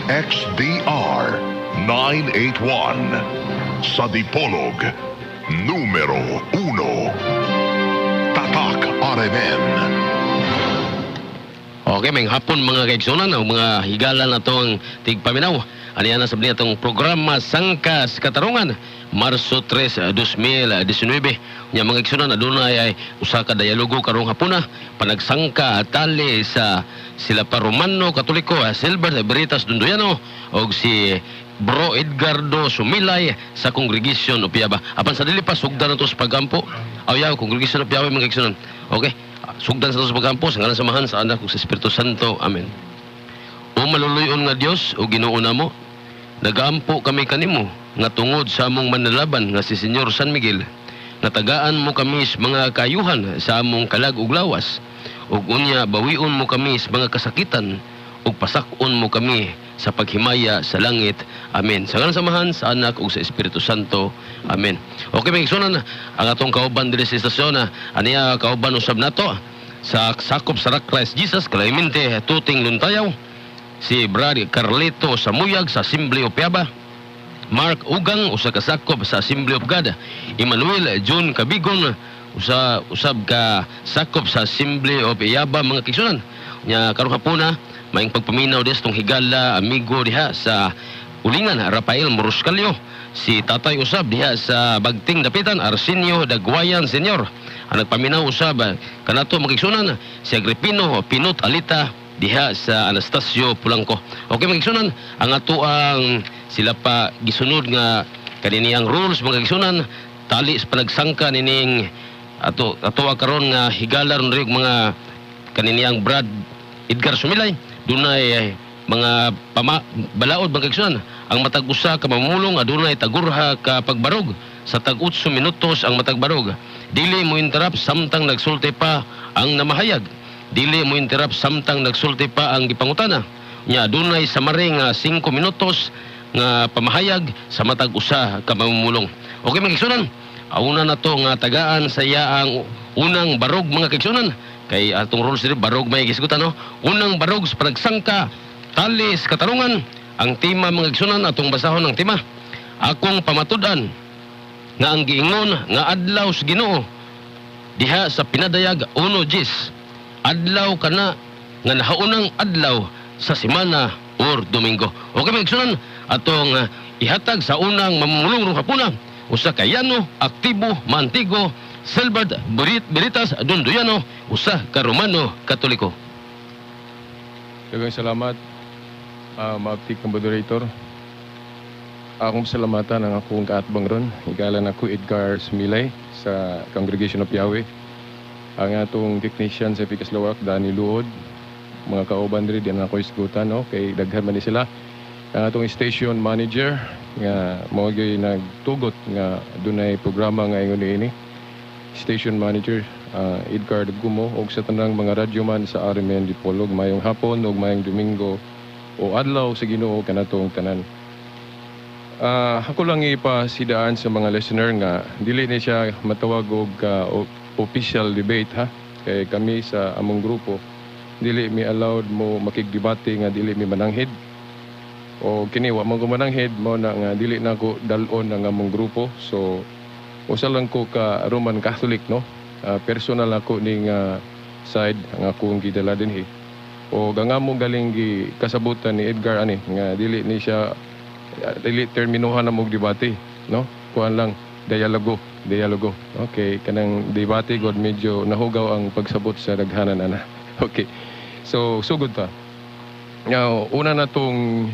DXDR 981. Sa Dipolog, numero 1. Tatak RMN. Okay, may hapon, mga kaigsunan, ang mga higala na itong tigpaminaw. Aniya na sabi itong programa Sangka sa Katarungan, Marso 3, 2019. Nya, mga igsunan, adunay ay usa ka dialogo karong hapuna, panagsangka tali sa sila pa Romano Katoliko, Silver Veritas Dundoyano, og si Bro Edgardo Sumilay sa Congregation of Yaba. Apan sa dili pa, sugdan na to sa pagampo. Aw yaw, Congregation of Yahweh, mga igsunan. Okay. Sugdan sa to sa pagampo, sa ngalan sa Amahan, sa Anak, ug sa Espiritu Santo. Amen. O maluluyon nga Dios o Ginoo namo, nagaampo kami kanimo nga tungod sa among manlalaban nga si Senyor San Miguel, natagaan mo kami sa mga kayuhan sa among kalag ug lawas, ug unya bawion mo kami sa mga kasakitan ug pasak-on mo kami sa paghimaya sa langit. Amen. Sa ngalan sa Amahan, sa Anak ug sa Espiritu Santo. Amen. Okay, mga igsunan, ang atong kauban diri sa istasyon, aniya kauban usab nato sa sakop sa Rock Christ Jesus, Clemente Tuting Luntayaw, si Brad Carlito Samuyag sa Assembly of Yaba, Mark Ugang, usa ka sakop sa Assembly of God, Emmanuel John Kabigon, usa usab ka sakop sa Assembly of Yaba, mga kaigsunan. Nya karong hapuna, maing pagpaminaw des tong higala amigo diha sa Ulingan, Rafael Moroscalio, si tatay usab diha sa Bagting Dapitan, Arsenio Dagwayan Senior. Ang nagpaminaw usab kanato, mga kaigsunan, si Agripino Pinot Alita diha sa Anastasio Pulanco. Okay, mga kaigsunan, ang ato ang sila pa gisunod nga kaniniyang rules, mga kaigsunan, tali sa panagsangka nining ato ato karon nga higala ron rin mga kaniniyang Brad Edgar Sumilay, dunay mga balaod, mga kaigsunan. Ang matag usa ka mamulong adunay tagurha ka pagbarog, sa tag 8 minutos ang matag barog. Dili mo interrupt samtang nagsulti pa ang namahayag. Dili mo interrupt samtang nagsulti pa ang gipangutana. Nya adunay samari nga 5 minutos nga pamahayag sa matag usa ka mamumulong. Okay, mga kaigsunan, una na to nga tagaan sa iya ang unang barog, mga kaigsunan. Kay atong rules diri, barog may gisgutan, no. Unang barog sa panagsangka tali sa katarungan. Ang tema, mga kaigsunan, atong basahon ang tema. Akong pamatud-an nga ang giingon nga adlaw sa Ginoo diha sa Pinadayag 1:10, adlaw kana nga nahaunang adlaw sa semana or Domingo. Okay, mga igsunan, atong ihatag sa unang mamumulong rong hapuna, usa ka yano, aktibo, maantigo, Silbert Beritas Dunduyano, usa ka Romano Katoliko. Daghang salamat, maabtik ng moderator. Akong salamatan ang akong kaatbang ron. Higala nako Edgar Sumilay sa Congregation of Yahweh. Ang atong technician sa Pikas Lawak, Danny Luod. Mga kauban diri, di na ako isgutan, no? Kay daghan man ni sila. Ang atong station manager nga mao gyud nagtugot nga dunay programa nga ingon niini. Station manager Edgar Gumo ug sa tanang mga radyoman sa RMN Dipolog, mayong hapon ug mayong Domingo o adlaw sa Ginoo kanatong tanan. Ako lang ipasidaan sa mga listener nga dili ni siya matawag og official debate ha, kay kami sa among grupo dili mi allowed mo makigdebate nga dili mi mananghid o kini wa mo ko mananghid mo na nga dili na ko dal-on ang among grupo. So usa lang ko ka Roman Catholic, no? Personal ako ning side ang akong gidala dinhi o ang among galing gi kasabutan ni Edgar ani nga dili ni siya dili terminuhan na mog debate, no? Kuan lang, dialogo, dialogo. Okay, kanang debate god medyo nahugaw ang pagsabot sa daghanan ana. Okay, so sugod ta. Now, una na tong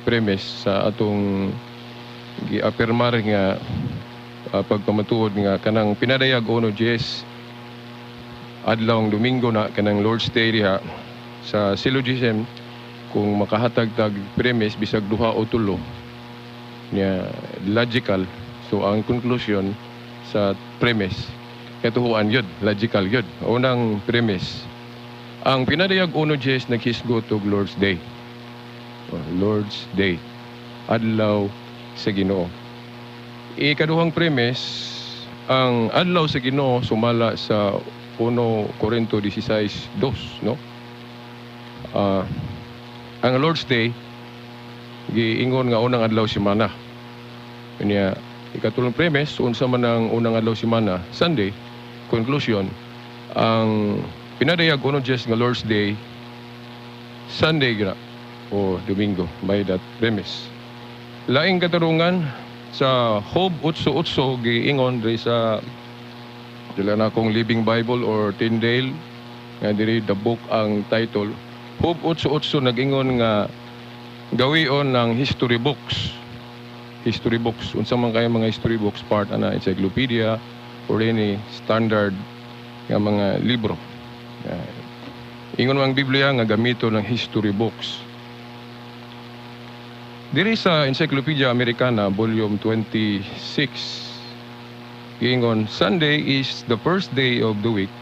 premise sa atong giapirmar nga pagpamatuod nga kanang Pinadayag 1:10, adlaw ang Domingo na kanang Lord's Day diha sa syllogism. Kung makahatag tag premise bisag duha o tulo niya logical, so ang conclusion sa premise katuhuan yun, logical yun. Unang premise, ang Pinadayag 1:10 naghisgot og Lord's Day. Oh, Lord's Day, adlaw sa Ginoo. Ikaduhang premise, ang adlaw sa Ginoo sumala sa 1 Corinto 16:2, no? Ang Lord's Day Giingon nga unang adlaw semana. Unya, ikatulong premise, unsa man ang unang adlaw semana? Sunday. Conclusion, ang pinadayag 1/10 nga Lord's Day, Sunday gira o Domingo by that premise. Laing katarungan sa Job 8:8, giingon diri sa dila na akong Living Bible or Tyndale nga diri "The Book" ang title. Job 8:8 nag-ingon nga gawion ng history books. History books, unsa man kay mga history books, part ana encyclopedia or any standard nga mga libro. Ingon man ang Biblia nga gamito ng history books. Diri sa Encyclopedia Americana, Volume 26, giingon, "Sunday is the first day of the week,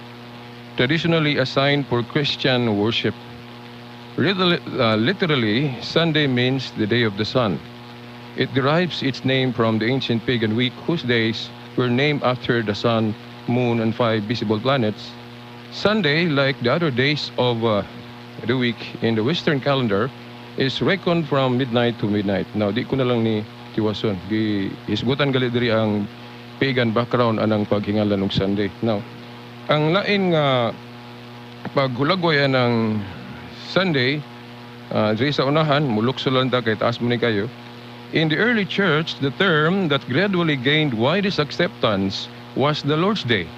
traditionally assigned for Christian worship. Literally, Sunday means the day of the sun. It derives its name from the ancient pagan week whose days were named after the sun, moon, and five visible planets. Sunday, like the other days of the week in the Western calendar, is reckoned from midnight to midnight." Now, di ko na lang ni tiwason. Gi hisgutan gali diri ang pagan background anang paghingalan og Sunday. Now, ang lain nga paghulagway ng Sunday, diri sa unahan, mulukso lang ta kay taas mo ni kayo. "In the early church, the term that gradually gained widest acceptance was the Lord's Day,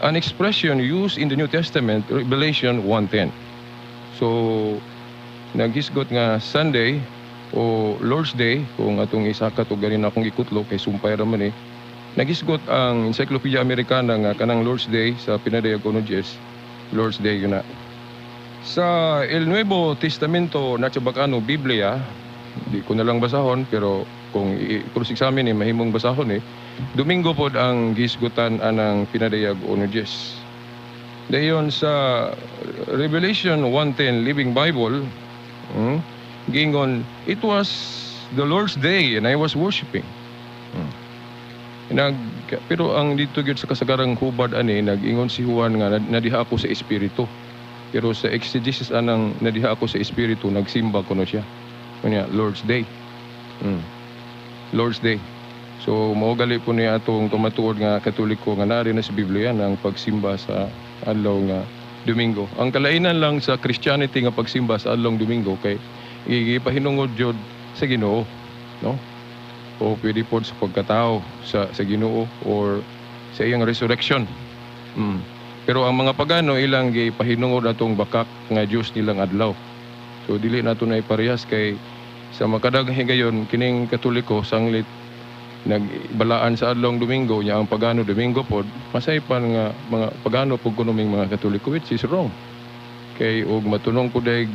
an expression used in the New Testament, Revelation 1:10." So, naghisgot nga Sunday o Lord's Day, kung atong isakat o ganin akong gikutlo kay sumpay ra man eh. Naghisgot ang Encyclopedia Americana nga kanang Lord's Day sa pinadayag 1/10, Lord's Day yun na. Sa El Nuevo Testamento na Chabacano Biblia, di ko na lang basahon, pero kung i-cross-examine eh, mahimong basahon eh. Domingo pod ang gisgutan anang pinadayag 1/10. Dayon sa Revelation 1:10 Living Bible, gingon, "It was the Lord's day and I was worshiping." Pero ang dito gyud sa kasagarang hubad ani, nag-ingon si Juan nga nadiha ako sa espiritu. Pero sa exegesis anang nadiha ako sa espiritu, nagsimba kuno siya. Kunya Lord's Day. Lord's Day. So mao gali po niya atong kamatuod nga Katoliko nga naari na sa Biblia ang pagsimba sa adlaw nga Domingo. Ang kalainan lang sa Christianity nga pagsimba sa adlaw Domingo kay gipahinungod jud sa Ginoo, no? O pwede pod sa pagkatao sa Ginoo or sa iyang resurrection. Pero ang mga pagano, ilang gipahinungod atong bakak nga Dios nilang adlaw. So dili nato na iparehas kay sa makadaghang higayon kining Katoliko sanglit nagbalaan sa adlong Domingo nya ang pagano Domingo pod, masaypan nga mga pagano pud kuno ming mga Katoliko, which is wrong. Kay og matunong pud day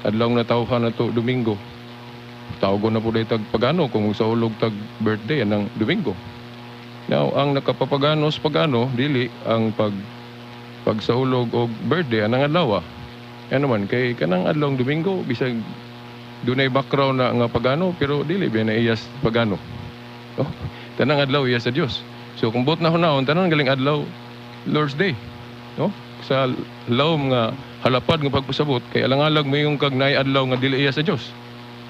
adlaw na tawhan nato Domingo. Tawgon na pud day tag pagano kung sa ulog tag birthday anang Domingo. Now, ang nakapapagano sa pagano, dili ang pagsaulog og birthday anang adlaw. Ano man kay kanang adlawng Domingo, bisag dunay background na nga pagano, pero dili ba na iyas pagano. Oh, tanang adlaw iya sa Dios. So kung buot na hunahon, tanan galing adlaw Lord's Day. No? Sa lawom nga halapad nga pagpasabot kay alang-alag mo yung kag naay adlaw nga dili iya sa Dios.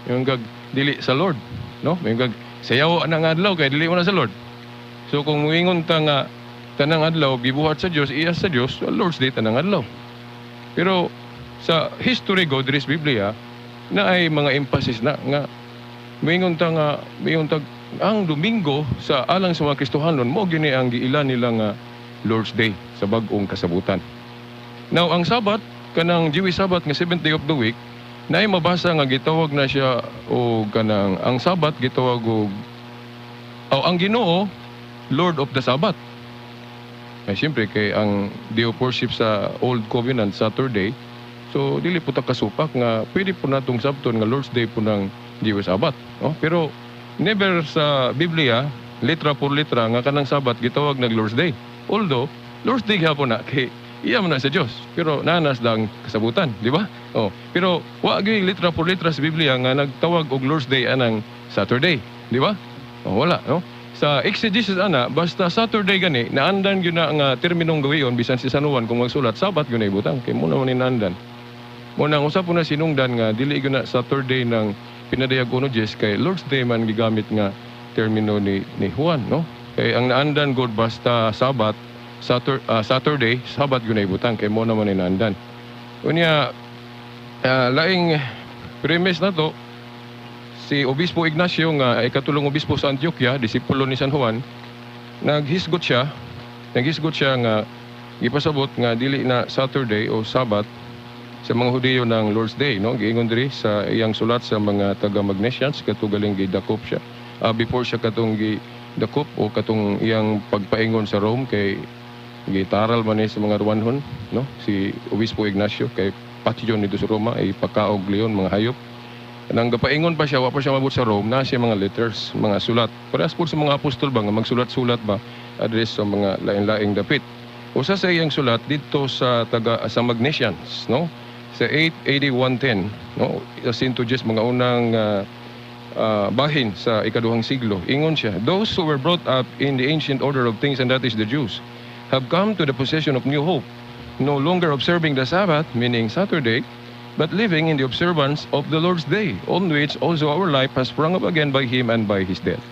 Yung kag dili sa Lord, no? Yung kag sayaw na nga adlaw kay dili mo na sa Lord. So kung muingon ta nga tanang adlaw gibuhat sa Dios, iya sa Dios, well, Lord's Day tanang adlaw. Pero sa history go diri sa Biblia na ay mga emphasis na nga muingon ta nga muingon ta ang Domingo sa alang sa mga Kristohanon mo gini ang giila nila nga Lord's Day sa bag-ong kasabutan. Now, ang Sabat, kanang Jewish Sabbath nga seventh day of the week, naay mabasa nga gitawag na siya o kanang ang Sabat gitawag og o ang Ginoo Lord of the Sabbath. Ay siyempre kay ang day of worship sa Old Covenant Saturday. So dili po ta kasupak nga pwede po natong sabton nga Lord's Day po ng Jewish Sabbath, no? Pero never sa Biblia litra por litra nga kanang Sabat gitawag nag Lord's Day. Although Lord's Day gyapon na kay iya man na sa Dios. Pero nanas lang kasabutan, di ba? Oh, pero wa gyud litra por litra sa Biblia nga nagtawag og Lord's Day anang Saturday, di ba? Oh, wala, no? Sa exegesis ana, basta Saturday gani, naandan gyud na nga terminong gawion bisan si San Juan kung magsulat, Sabat gyud na ibutang kay mo na man ni naandan. Mo nang usa po na sinungdan nga dili gyud na Saturday ng Pinadayag 1:10 kay Lord's Day man gigamit nga termino ni Juan, no? Kay ang naandan gud basta Sabat, Saturday, Sabat gyud na ibutang kay mo naman ni naandan. Unya, laing premise na to, si Obispo Ignacio nga ikatulong obispo sa Antioquia, disipulo ni San Juan, naghisgot siya nga gipasabot nga dili na Saturday o Sabat sa mga Hudiyo ng Lord's Day, no? Giingon diri sa iyang sulat sa mga taga Magnesians katugaling gidakop siya. Before siya katong gidakop o katong iyang pagpaingon sa Rome kay gitaral man ni sa mga Romanhon, no? Si Obispo Ignacio kay patyon dito sa Roma ay pakaog leon mga hayop. Nang gapaingon pa siya, wa pa siya mabot sa Rome, na siya mga letters, mga sulat. Parehas po sa mga apostol ba, nga magsulat-sulat ba, address sa mga lain-laing dapit. Usa sa iyang sulat dito sa taga sa Magnesians, no? Sa 8 AD 110, no? Sa 110 mga unang bahin sa ikaduhang siglo. Ingon siya, "Those who were brought up in the ancient order of things, and that is the Jews, have come to the possession of new hope, no longer observing the Sabbath, meaning Saturday, but living in the observance of the Lord's Day, on which also our life has sprung up again by Him and by His death."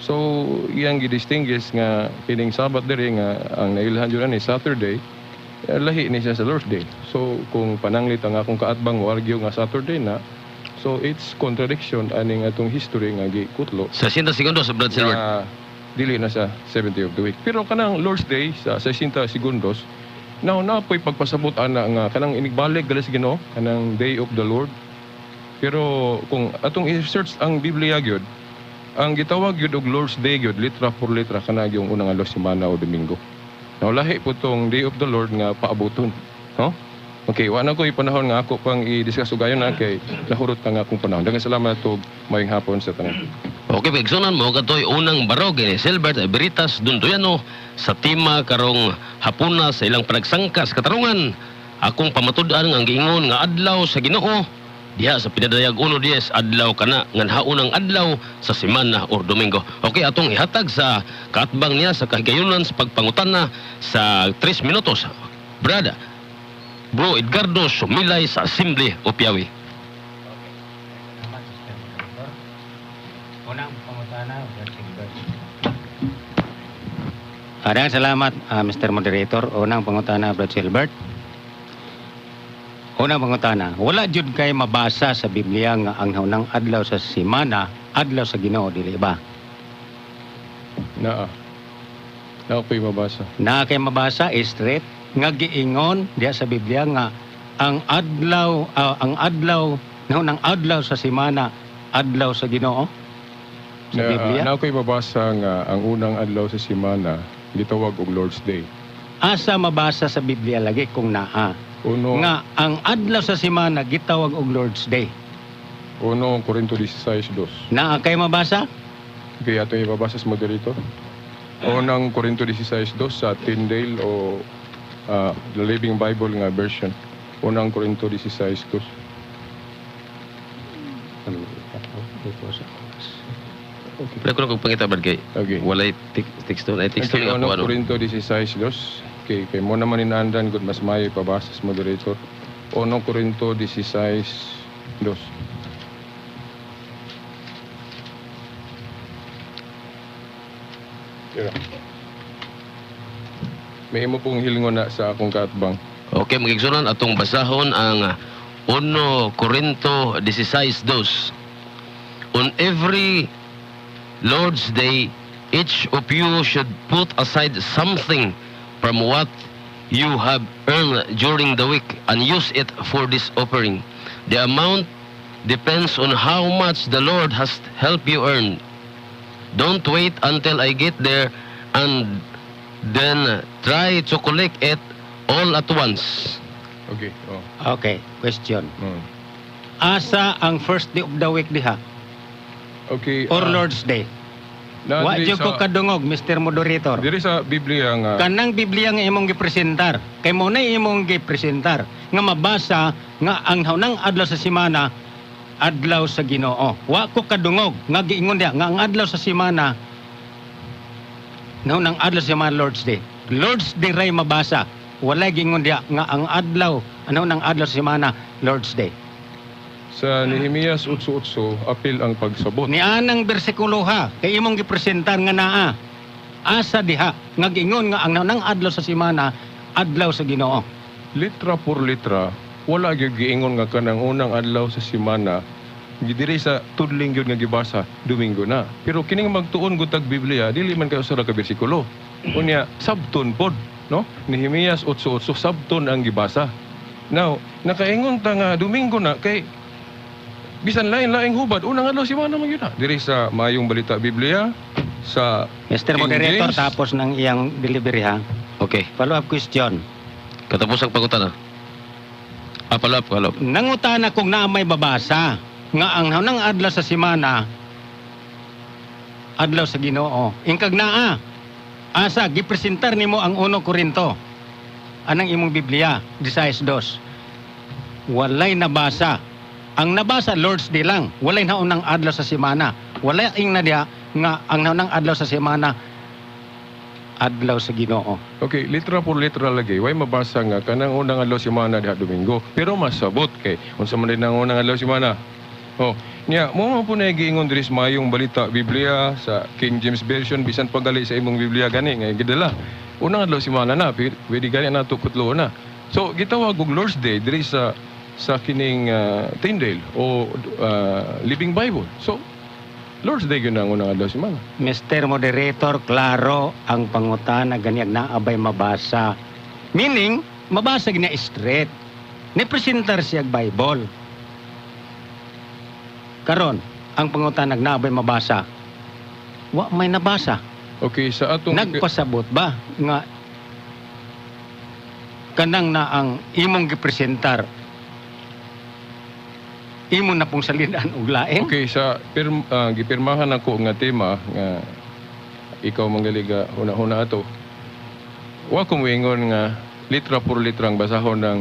So, iyang gidistinguish nga kining Sabbath diri nga ang nailhan jud ni Saturday, lahi ni siya sa Lord's Day. So, kung pananglit ang akong kaatbang mo argue nga Saturday na, so it's contradiction aning atong history nga gikutlo 60 segundos, Brad Silver. Na dili na sa 70 of the week. Pero kanang Lord's Day sa 60 segundos, now na po'y pagpasabot ana nga kanang inigbalik gali sa Ginoo, kanang Day of the Lord. Pero kung atong i-search ang Biblia gyud, ang gitawag gyud og Lord's Day gyud litra por litra kana yung unang adlaw semana o Domingo. Now lahi po tong Day of the Lord nga paabuton, no? Okay, wa na ko panahon nga ako pang i-discuss og ayon na kay nahurot na nga akong panahon. Daghang salamat ug maayong hapon sa tanan. Okay, igsunan mo katoy unang barog ni Silbert Veritas Dunduyano sa tema karong hapuna sa ilang panagsangkas katarungan. Akong pamatud-an nga ang giingon nga adlaw sa Ginoo diha sa Pinadayag 1:10, adlaw kana nga haunang adlaw sa semana or Domingo. Okay, atong ihatag sa kaatbang niya sa kahigayunan sa pagpangutana sa 3 minutos. Brada, Bro Edgardo Sumilay sa Assembly o Piawi. Salamat, Mr. Moderator. Unang pangutana, Brad Silbert. Maraming salamat, Mr. Moderator. Unang pangutana, Brad Silbert. Unang pangutana, wala jud kay mabasa sa Biblia nga ang unang adlaw sa semana, adlaw sa Ginoo, dili ba? Naa. Naa ko'y mabasa. Na kay mabasa straight nga giingon diya sa Biblia nga ang adlaw naunang adlaw sa semana, adlaw sa Ginoo sa Na, Biblia? Naa ko'y mabasa nga ang unang adlaw sa semana gitawag og Lord's Day. Asa mabasa sa Biblia lagi kung naa Uno nga ang adlaw sa semana gitawag og Lord's Day? 1 Corinto 16:2. Naa kay mabasa? Okay, ato ibabasa sa moderator. Unang Corinto 16:2 sa Tyndale o the Living Bible nga version. Unang Corinto 16:2. Okay. Wala ko na kung pangita, Brad, kay walay teksto ay teksto Okay, nga ako unang ano. Corinto 16:2. Okay, kay mo naman inaandan gud mas maayo ipabasa sa moderator. 1 Corinto 16:2. Tira. May imo pong hilingon na sa akong kaatbang. Okay, mga igsunan, atong basahon ang 1 Corinto 16:2. "On every Lord's Day, each of you should put aside something from what you have earned during the week and use it for this offering. The amount depends on how much the Lord has helped you earn. Don't wait until I get there and then try to collect it all at once." Okay. Oh. Okay, question. Asa Asa ang first day of the week diha Okay. or Lord's Day? Na Wa diri jud ko kadungog, Mr. Moderator. Diri sa Biblia nga Kanang Biblia nga imong gipresentar, kay mo na imong gipresentar nga mabasa nga ang haunang adlaw sa semana adlaw sa Ginoo. Wa ko kadungog nga giingon diha nga ang adlaw sa semana naunang adlaw sa semana Lord's Day. Lord's Day ray mabasa. Walay giingon diha nga ang adlaw ano nang adlaw sa semana Lord's Day. Sa Nehemias 8:8, apil ang pagsabot. Ni anang bersikulo ha, kay imong gipresentar nga naa. Asa diha nga giingon nga ang naunang adlaw sa semana, adlaw sa Ginoo? Litra por litra, wala gyud giingon nga kanang unang adlaw sa semana diri sa tudling gyud nga gibasa Domingo na. Pero kining magtuon gud tag Biblia, dili man kay usa ra ka bersikulo. Unya sabton pod, no? Nehemias 8:8, sabton ang gibasa. Now, nakaingon ta nga Domingo na kay bisan lain-laing hubad, unang adlaw semana man gyud na. Diri sa Maayong Balita Biblia sa Mr. King Moderator, James. tapos ng iyang delivery ha. Okay. Follow up question. Katapos ang pangutana. Follow up, follow up. Nangutana kung naa may babasa nga ang naunang adlaw sa semana, adlaw sa Ginoo. Ingkag naa. Asa gipresentar nimo ang 1 Korinto. Anang imong Biblia, 16:2. Walay nabasa. Ang nabasa, Lord's Day lang. Walay naunang adlaw sa semana. Walay ing na diha nga ang naunang adlaw sa semana, adlaw sa Ginoo. Okay, litra por litra lagi. Way mabasa nga kanang unang adlaw semana diha Domingo. Pero masabot kay unsa man din ang unang adlaw semana. Oh, niya mo man po na giingon diri sa Maayong Balita Biblia sa King James Version, bisan pagali sa imong Biblia gani nga gidala. Unang adlaw semana na, pwede gani nato kutlo na. So gitawag og Lord's Day diri sa kining Tyndale o Living Bible. So Lord's Day gyud ang unang adlaw semana. Mr. Moderator, klaro ang pangutana ganyan na abay mabasa. Meaning, mabasa gina straight. Ni-presentar siya og Bible. Karon, ang pangutana naabay mabasa. Wa may nabasa. Okay, sa atong Nagpasabot ba nga kanang na ang imong gipresentar, imo na pong salidan og lain? Okay, sa gipirmahan ako nga tema nga ikaw manggaliga huna-huna ato. Wa ko moingon nga litra por litra ang basahon ng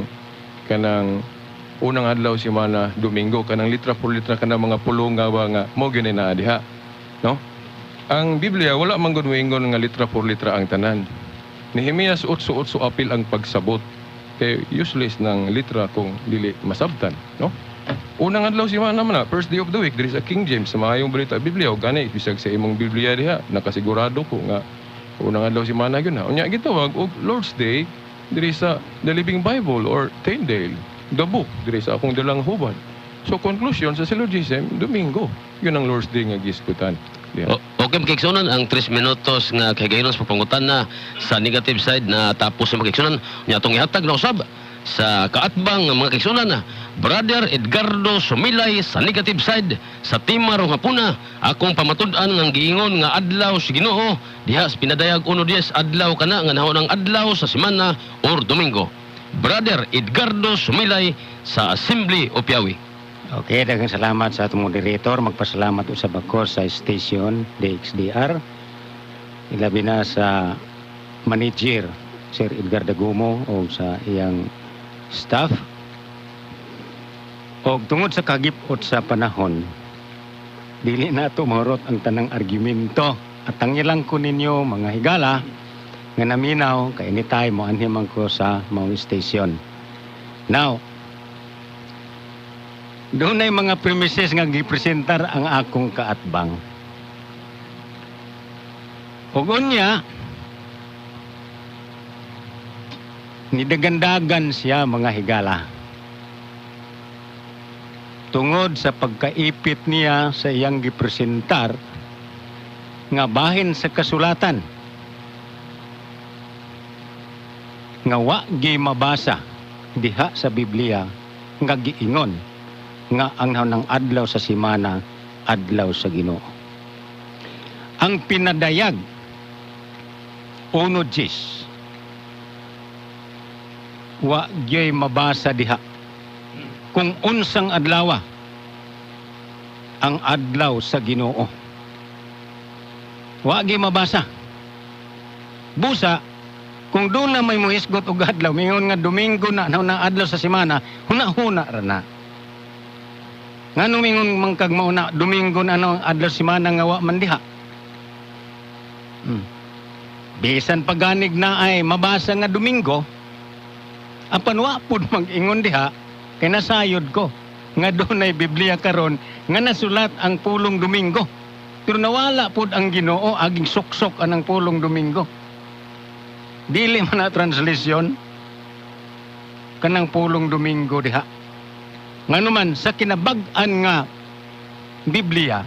kanang unang adlaw semana Domingo, kanang litra por litra kanang mga pulong nga ba nga mo gyud naa diha, no? Ang Biblia wala man gud moingon nga litra por litra ang tanan. Nehemias 8:8, apil ang pagsabot. Kay useless ng litra kung dili masabtan, no? Unang adlaw semana man na, first day of the week, diri sa King James, sa Maayong Balita Biblia, o gani bisag sa imong Biblia diha, nakasigurado ko nga unang adlaw semana gyud na. Unya gitawag og Lord's Day diri sa The Living Bible or Tyndale, the book, diri sa akong dalang hubad. So conclusion sa syllogism, Domingo. Yun ang Lord's Day nga gisgutan. Diha. Okay, mga kaigsunan, ang 3 minutos nga kagayon sa pangutana sa negative side na tapos sa mga kaigsunan, nya atong ihatag na usab sa kaatbang nga mga kaigsunan, Brother Edgardo Sumilay sa negative side sa Timar Hapuna, akong pamatud-an nga giingon nga adlaw sa Ginoo diha sa Pinadayag 1:10, adlaw kana nga naunang adlaw sa semana or Domingo. Brother Edgardo Sumilay sa Assembly of Yahweh. Okay, daghang salamat sa atong moderator. Magpasalamat usab ako sa station DXDR. Ilabi na sa manager Sir Edgar Dagumo o sa iyang staff. Og tungod sa kagipot sa panahon, dili na mahurot ang tanang argumento. At ang ilang ko ninyo mga higala nga naminaw kay anytime mo anhi man ko sa maong station. Now, doon ay mga premises nga gipresentar ang akong kaatbang. Ug unya, nidagandagan siya, mga higala. Tungod sa pagkaipit niya sa iyang gipresentar nga bahin sa kasulatan nga wa gi mabasa diha sa Biblia nga giingon nga ang naunang adlaw sa semana, adlaw sa Ginoo. Ang Pinadayag 1:10, wa gyoy mabasa diha kung unsang adlawa ang adlaw sa Ginoo. Wa gyud mabasa. Busa kung doon na may muhisgot og adlaw, mingon nga Domingo na na adlaw sa semana, huna-huna ra na. Ngano mingon man kag mauna Domingo na ano ang adlaw semana nga wa man diha? Bisan paganig na ay mabasa nga Domingo, apan wa pud mag-ingon diha kay nasayod ko. nga dunay Biblia karon nga nasulat ang pulong Domingo. Pero nawala pod ang Ginoo, aging suksok anang pulong Domingo. Dili man na translation kanang pulong Domingo diha. Nganuman sa kinabag-an nga Biblia,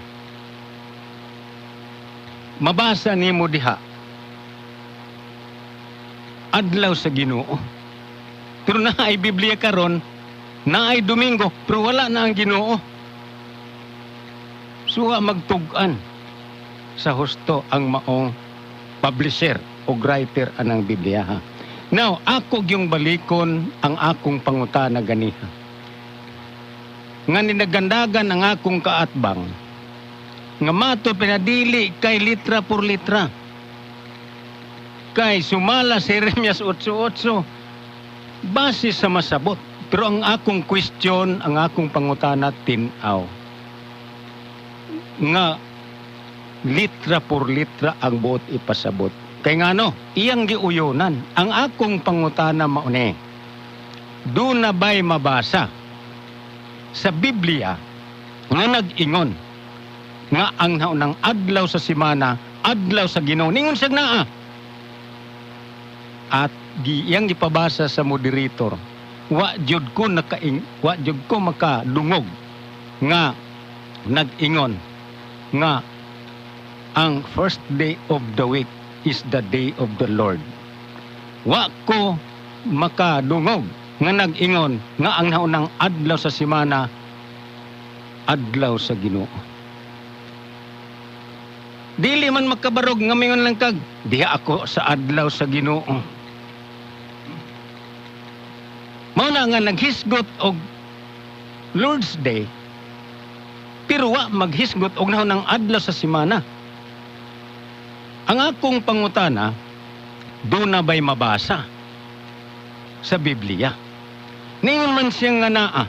mabasa nimo diha adlaw sa Ginoo. Pero naay Biblia karon, naay Domingo, pero wala na ang Ginoo. Suwa magtug-an sa husto ang maong publisher o writer anang Biblia, ha. Now, ako gyung balikon ang akong pangutana ganiha. Nga ninagandagan ang akong kaatbang nga mato pinadili kay litra por litra. Kay sumala si Jeremias 8:8 base sa masabot. Pero ang akong question, ang akong pangutana, tin-aw. Nga litra por litra ang buot ipasabot. Kay ngano, iyang giuyonan. Ang akong pangutana maune. Doon na ba'y mabasa sa Biblia nga nag-ingon nga ang naunang adlaw sa simana, adlaw sa Ginoo? Ningon siya naa. At iyang gipabasa sa moderator. Wa jud ko makadungog nga nag-ingon nga ang first day of the week is the day of the Lord. Wa ko makadungog nga nag-ingon nga ang naunang adlaw sa simana, adlaw sa Ginoo. Dili man makabarog nga mingon lang kag diha ako sa adlaw sa Ginoo. Mao na nga naghisgot og Lord's Day pero wa maghisgot og naunang adlaw sa simana. Ang akong pangutana, doon na ba'y mabasa sa Biblia? Ningon man siya nga naa.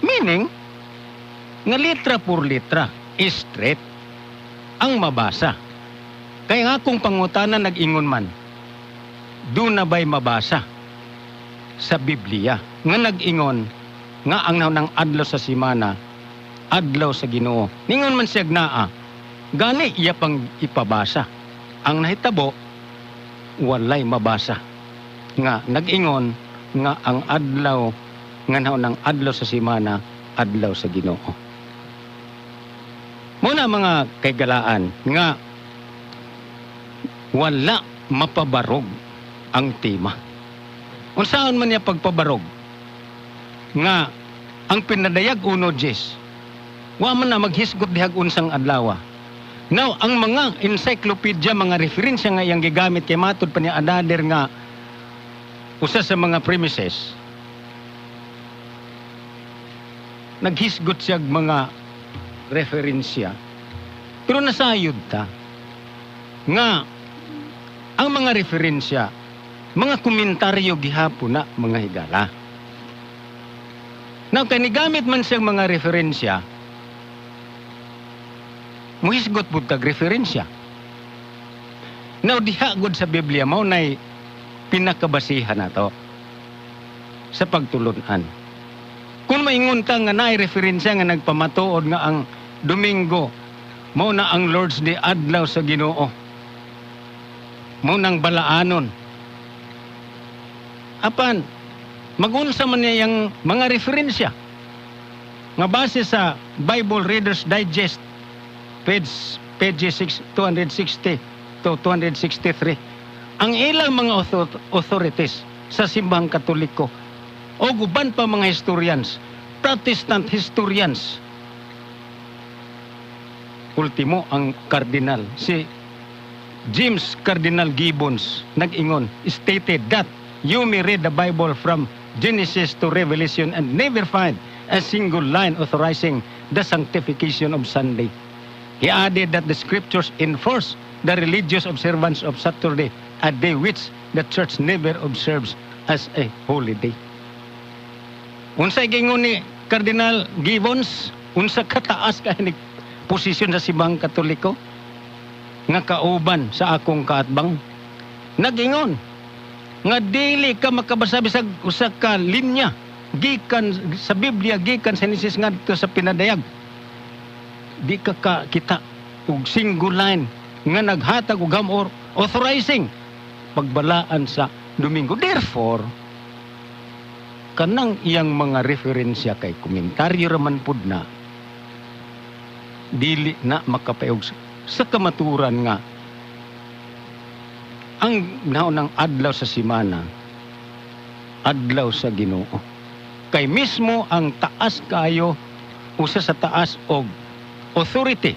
Meaning, nga litra por litra, straight, ang mabasa. Kaya nga akong pangutana nag-ingon man, doon na ba'y mabasa sa Biblia nga nag-ingon nga ang naunang adlaw sa simana, adlaw sa Ginoo? Ningon man siya naa, gani iya pang ipabasa. Ang nahitabo, walay mabasa nga nag-ingon nga ang adlaw nga naunang adlaw sa simana, adlaw sa Ginoo. Muna mga kaigalaan nga wala mapabarog ang tema. Unsaon man niya pagpabarog nga ang pinadayag 1:10, wa man na maghisgot dihag unsang adlaw? Now, ang mga encyclopedia, mga referensya nga iyang gigamit kay matud pa niya another nga usa sa mga premises, naghisgot siya og mga referensya. Pero nasayod ta nga ang mga referensya, mga komentaryo gihapon na, mga higala. Now, kay nigamit man siyang mga referensya, muhisgot pud kag referensya. Now, diha gud sa Biblia mao nay pinakabasihan nato sa pagtulunan. Kung maingon ka nga naay referensya nga nagpamatuod nga ang Domingo mao na ang Lord's Day, adlaw sa Ginoo, mao nang balaanon. Apan magunsa man niya yang mga referensya nga base sa Bible Reader's Digest, page 6, 260 to 263, ang ilang mga authorities sa Simbahang Katoliko o guban pa mga historians, Protestant historians, ultimo ang cardinal si James Cardinal Gibbons, nag-ingon, stated that you may read the Bible from Genesis to Revelation and never find a single line authorizing the sanctification of Sunday. He added that the scriptures enforce the religious observance of Saturday, a day which the church never observes as a holy day. Unsay gingon ni Cardinal Gibbons? Unsa kataas ka ni posisyon sa Simbahang Katoliko nga kauban sa akong kaatbang? Nag-ingon nga dili ka makabasa bisag usa ka linya. Gikan sa Biblia, gikan sa Genesis ngadto sa Pinadayag, di ka kakita og single line nga naghatag og or authorizing pagbalaan sa Domingo. Therefore, kanang iyang mga referensya kay komentaryo raman pud na, dili na makapayog sa kamaturan nga ang naunang adlaw sa simana, adlaw sa Ginoo, kay mismo ang taas kayo, usa sa taas og authority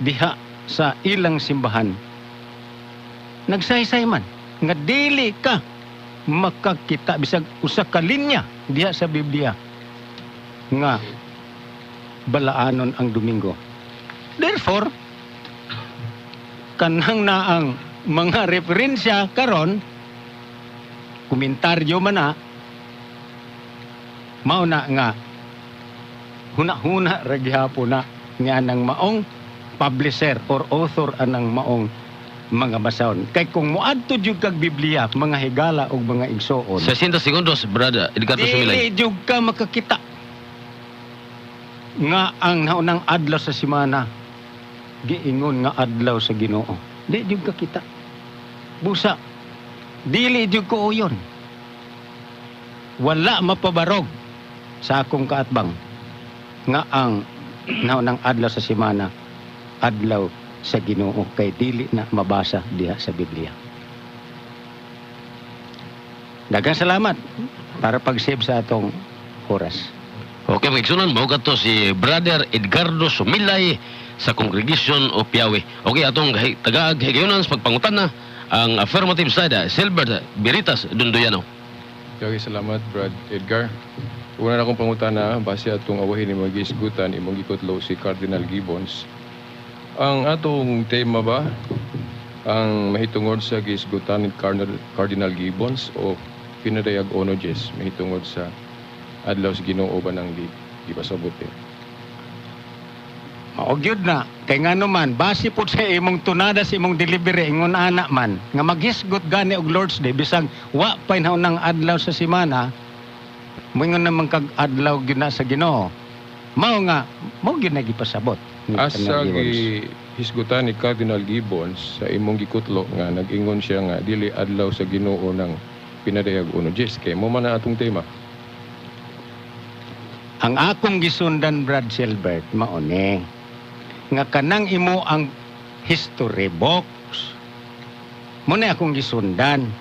diha sa ilang simbahan, nagsaysay man nga dili ka makakita bisag usa ka linya diha sa Biblia nga balaanon ang Domingo. Therefore, kanang na ang mga referensya karon, komentaryo man na, mao na nga huna-huna ra gihapon na nga nang maong publisher or author anang maong mga basahon. Kay kung moadto jud kag Biblia, mga higala og mga igsoon, 60 segundos, Brother Edgardo Sumilay. dili jud ka makakita nga ang naunang adlaw sa simana giingon nga adlaw sa Ginoo. Di jud ka kita. Busa dili jud ko uyon. Wala mapabarog sa akong kaatbang nga ang naunang adlaw sa simana adlaw sa Ginoo, kay dili na mabasa diha sa Biblia. Daghang salamat para pag-save sa atong oras. Okay, mga igsunan, mao to si Brother Edgardo Sumilay sa Congregation of Yahweh. Okay, atong tagaag higayonan sa pagpangutana ang affirmative side, Silbert Beritas Dunduyano. Daghang salamat, Brad Edgar. Una na akong pangutana, base atong awahin ni mga gisgutan, imong gikutlo si Cardinal Gibbons. Ang atong tema ba ang mahitungod sa gisgutan ni Cardinal Gibbons o Pinadayag 1:10 mahitungod sa adlaw sa Ginoo ba nang gipasabot eh? Mao gyud na kay ngano man, base pud sa imong tunada, sa imong delivery, ingon ana man nga maghisgot gani og Lord's Day bisag wa pa ng adlaw sa simana, moingon naman kag adlaw gyud na sa Ginoo. Mao nga mao gyud na gipasabot ni Asa Cardinal Gibbons. Hisgutan ni Cardinal Gibbons sa imong gikutlo nga nag-ingon siya nga dili adlaw sa Ginoo ng Pinadayag 1:10, kay mo man na atong tema? Ang akong gisundan, Brad Silbert, mao ni nga kanang imo ang history books mo na akong gisundan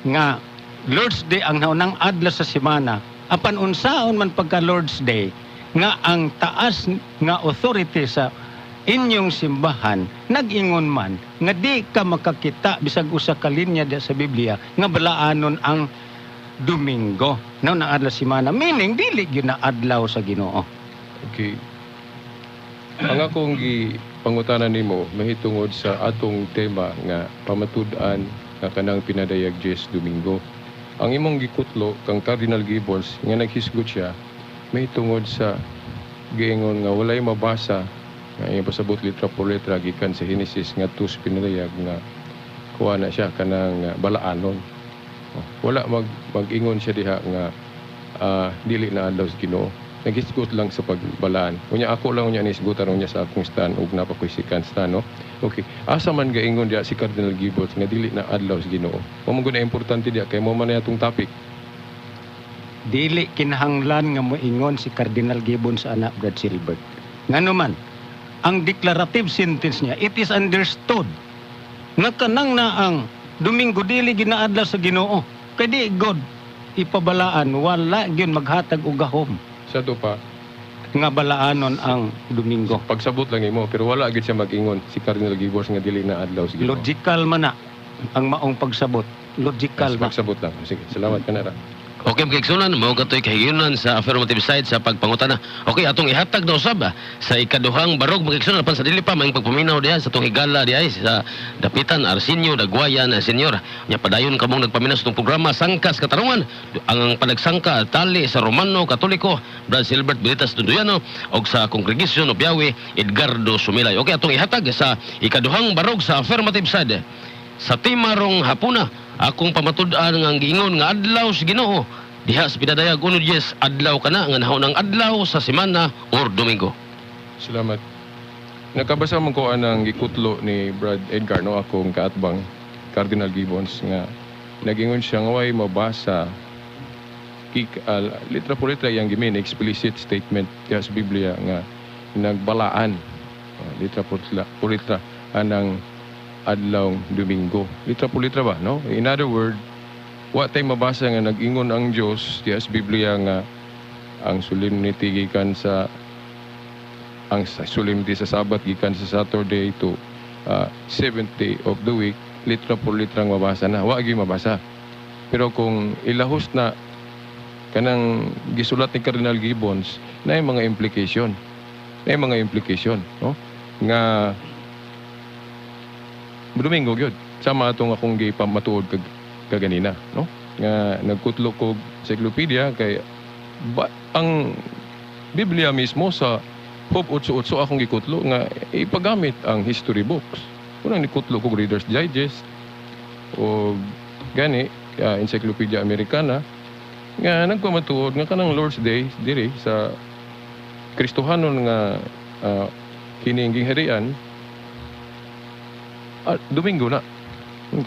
nga Lord's Day ang naunang adlaw sa semana, apan unsaon man pagka Lord's Day nga ang taas nga authority sa inyong simbahan nag-ingon man nga di ka makakita bisag usa ka linya diya sa Biblia nga balaanon ang Domingo naunang adlaw sa semana, meaning dili gyud na adlaw sa Ginoo. Okay. Ang akong gipangutana nimo mahitungod sa atong tema nga pamatud-an nga kanang Pinadayag 10 Domingo. Ang imong gikutlo kang Cardinal Gibbons nga naghisgot siya mahitungod sa giingon nga walay mabasa nga iyang pasabot litra por letra gikan sa Genesis ngadto sa Pinadayag nga kuha na siya kanang balaanon. Oh, wala mag-ingon siya diha nga dili na adlaw sa Ginoo. Naghisgot lang sa pagbalaan. Unya ako lang unya nisgutan unya sa akong stand ug naa pa ko'y second stand, no. Okay. Asa man gaingon diha si Cardinal Gibbons nga dili na adlaw sa Ginoo? Mao man gud na importante diha kay mo man na atong topic. Dili kinahanglan nga moingon si Cardinal Gibbons sa anak, Brad Silbert. Ngano man, ang declarative sentence niya, "It is understood nga kanang na ang Domingo dili ginaadlaw sa Ginoo." Kay di God ipabalaan, wala gyud maghatag og gahom Sa to pa, nga balaanon ang Domingo. Pagsabot lang imo, pero wala gyud siya mag-ingon si Cardinal Gibbons nga dili na adlaw sa Ginoo. Logical man na ang maong pagsabot. Logical ba? Pagsabot lang. Sige, salamat ka na ra. Okay, mga igsunan, mao katoy kahigayunan sa affirmative side sa pagpangutana. Okay, atong ihatag na usab sa ikaduhang barog, mga igsunan, apan sa dili pa maayong pagpaminaw diha sa atong higala diha sa Dapitan Arsenio Dagwayan Senior. Nya padayon kamong nagpaminaw sa atong programa Sangkas Katarungan, ang panagsangka tali sa Romano Katoliko, Brad Silbert Bilitas Tunduyano og sa Congregation of Yahweh, Edgardo Sumilay. Okay, atong ihatag sa ikaduhang barog sa affirmative side. Sa tema rong hapuna, akong pamatud-an nga ang giingon nga adlaw sa Ginoo. Diha sa Pinadayag 1-10, adlaw kana nga nahaunang adlaw sa semana or Domingo. Salamat. Nakabasa man ko anang gikutlo ni Brad Edgar, no, akong kaatbang Cardinal Gibbons, nga nagingon siya nga way mabasa kik litra por litra yang gimin explicit statement diha sa Biblia nga nagbalaan, litra por litra anang adlaw Domingo, litra por litra ba, no? In other word, wa tay mabasa nga nag-ingon ang Dios diha sa Biblia nga ang solemnity gikan sa ang solemnity sa Sabat gikan sa Saturday to seventh day of the week, litra por litra ang mabasa na. Wa gyud mabasa. Pero kung ilahos na kanang gisulat ni Cardinal Gibbons na mga implication, na mga implication, no, nga Domingo gyud, sama atong akong gipamatuod kag kaganina, no, nga nagkutlo ko encyclopedia kay ba, ang Biblia mismo sa Hope 88 akong gikutlo nga ipagamit ang history books. Unang nikutlo ko Reader's Digest o gani Encyclopedia Americana nga nagpamatuod nga kanang Lord's Day diri sa Kristohanon nga kining gingharian, Domingo na.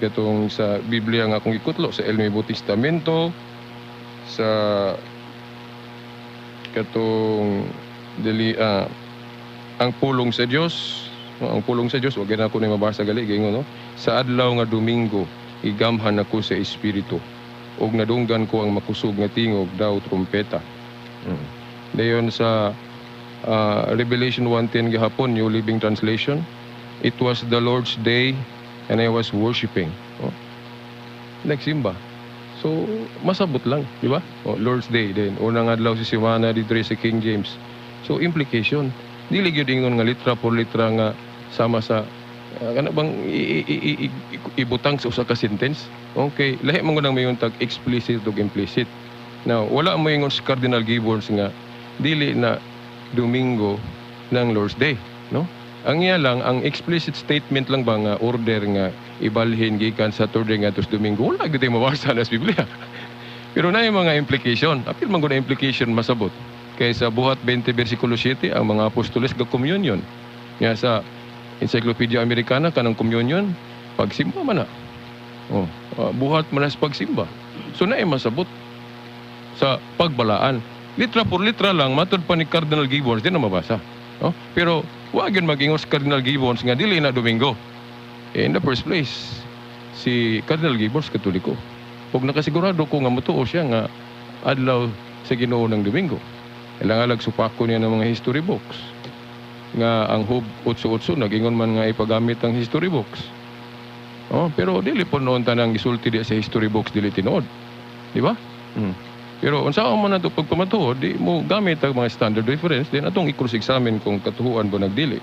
Katong sa Biblia nga akong gikutlo sa El Nuevo Testamento, sa katong dili ang pulong sa Dios, no, ang pulong sa Dios, wag na ako ni mabasa gali giingon, no, sa adlaw nga Domingo igamhan ako sa espiritu ug nadunggan ko ang makusog nga tingog daw trumpeta. Dayon sa Revelation 1:10 gihapon, New Living Translation, "It was the Lord's day and I was worshiping." Oh. Nagsimba. So, masabot lang, di ba? Oh, Lord's Day din. Unang adlaw sa semana dito sa King James. So, implication. Dili gyud ingon nga litra por litra nga sama sa kana bang ibutang sa usa ka sentence. Okay, lahi man gud ang mayon tag explicit ug implicit. Now, wala mo ingon si Cardinal Gibbons nga dili na Domingo ng Lord's Day, no? Ang iya lang, ang explicit statement lang ba nga order nga ibalhin gikan Saturday ngadto sa Domingo, wala gyud mabasa na sa Biblia. Pero na yung mga implication. Apil man gud na implication masabot. Kay sa Buhat 20 versikulo 7, ang mga apostoles ga communion. Nga sa Encyclopedia Americana, kanang communion, pagsimba man na. Oh, buhat man na sa pagsimba. So na masabot sa pagbalaan. Litra por litra lang, matod pa ni Cardinal Gibbons, di na mabasa. No? Pero wag yun mag-ingon si Cardinal Gibbons nga dili na Domingo. Eh, in the first place, si Cardinal Gibbons Katoliko. Ug nakasigurado ko nga motuo siya nga adlaw sa Ginoo ng Domingo. Ilang alag supako niya ng mga history books. Nga ang Hub 88 nag-ingon man nga ipagamit ang history books. Oh, pero dili po noon tanang gisulti di sa history books dili tinuod. Di ba? Pero unsa man nato pagpamatuod, di mo gamit ang mga standard reference din atong i-cross-examine kung katuhuan ba nagdili.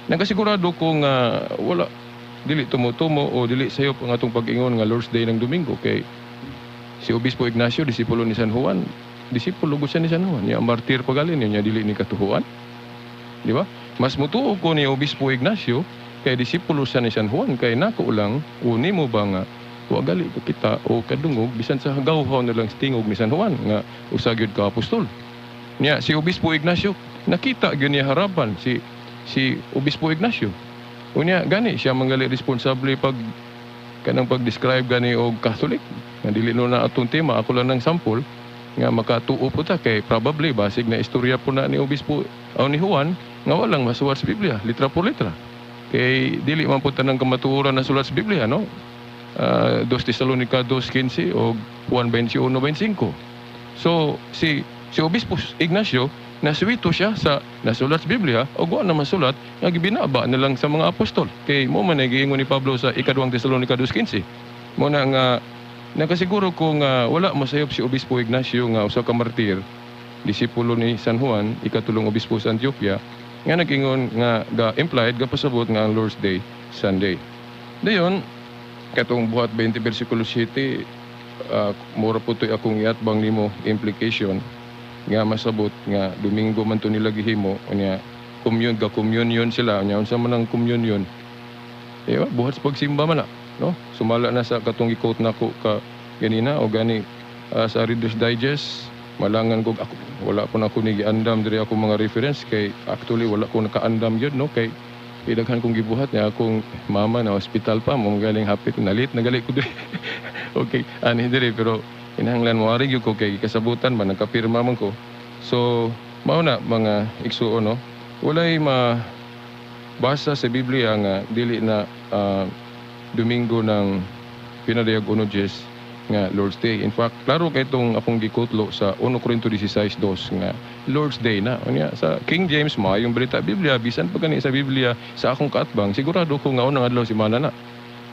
Nakasigurado ko nga wala dili tumutumo o dili sayop ang atong pag-ingon nga Lord's Day ng Domingo kay si Obispo Ignacio, disipulo ni San Juan, disipulo gud siya ni San Juan. Niya martir pa galin niya, dili ni katuhuan. Di ba? Mas mutuo ko ni Obispo Ignacio kay disipulo siya ni San Juan kay nako lang uni mo ba nga wa gali ko kita o kadungog bisan sa gawhaw na lang sa tingog ni San Juan nga usa gyud ka apostol. Niya si Obispo Ignacio nakita gyud niya harapan si si Obispo Ignacio. Unya gani siya manggali responsable pag kanang pag-describe gani og Catholic. Nga dili no na atong tema, ako lang ng sample nga makatuo po ta kay probably basig na istorya po na ni Obispo o ni Juan nga walang masuwat sa Biblia, litra por litra. Kay dili man po tanang kamatuoran na sulat sa Biblia, no? 2 Tesalonica 2:15 o Juan 21:25. So si si Obispo Ignacio nasuwito siya sa nasulat sa Biblia o wa na masulat nga gibinaba na lang sa mga apostol. Kay mo man ay giingon ni Pablo sa ikaduhang Tesalonica 2:15. Mo na nga nakasiguro ko nga wala masayop si Obispo Ignacio nga usa ka martir, disipulo ni San Juan, ikatulong obispo sa Antioquia, nga nag-ingon nga ga implied ga pasabot nga ang Lord's Day Sunday. Dayon katong Buhat 20 versikulo 7, mura po to'y akong iatbang nimo implication nga masabot nga Domingo man to nila gihimo, unya commune ga communion sila, unya unsa man ang communion? Di ba, buhat sa pagsimba man na, no? Sumala na sa katong i-quote nako ka ganina o gani. Sa Reader's Digest. Malangan ko ako, wala po na ako ni giandam diri ako mga reference kay actually wala ko nakaandam yun, no, kay idaghan kong gibuhat niya. Akong mama na hospital pa mo, galing hapit nalit nagali ko diri. Okay, ani diri, pero kinahanglan mo ari gyud ko kay kasabutan man, nagkapirma man ko. So mao na, mga igsuon, no, walay ma basa sa Biblia nga dili na Domingo ng Pinadayag Uno Diyes nga Lord's Day. In fact, klaro kay itong akong gikutlo sa 1 Corinto 16:2 nga Lord's Day na. Unya sa King James, maayong balita Biblia, bisan pa gani sa Biblia sa akong kaatbang, sigurado ko nga unang adlaw semana na.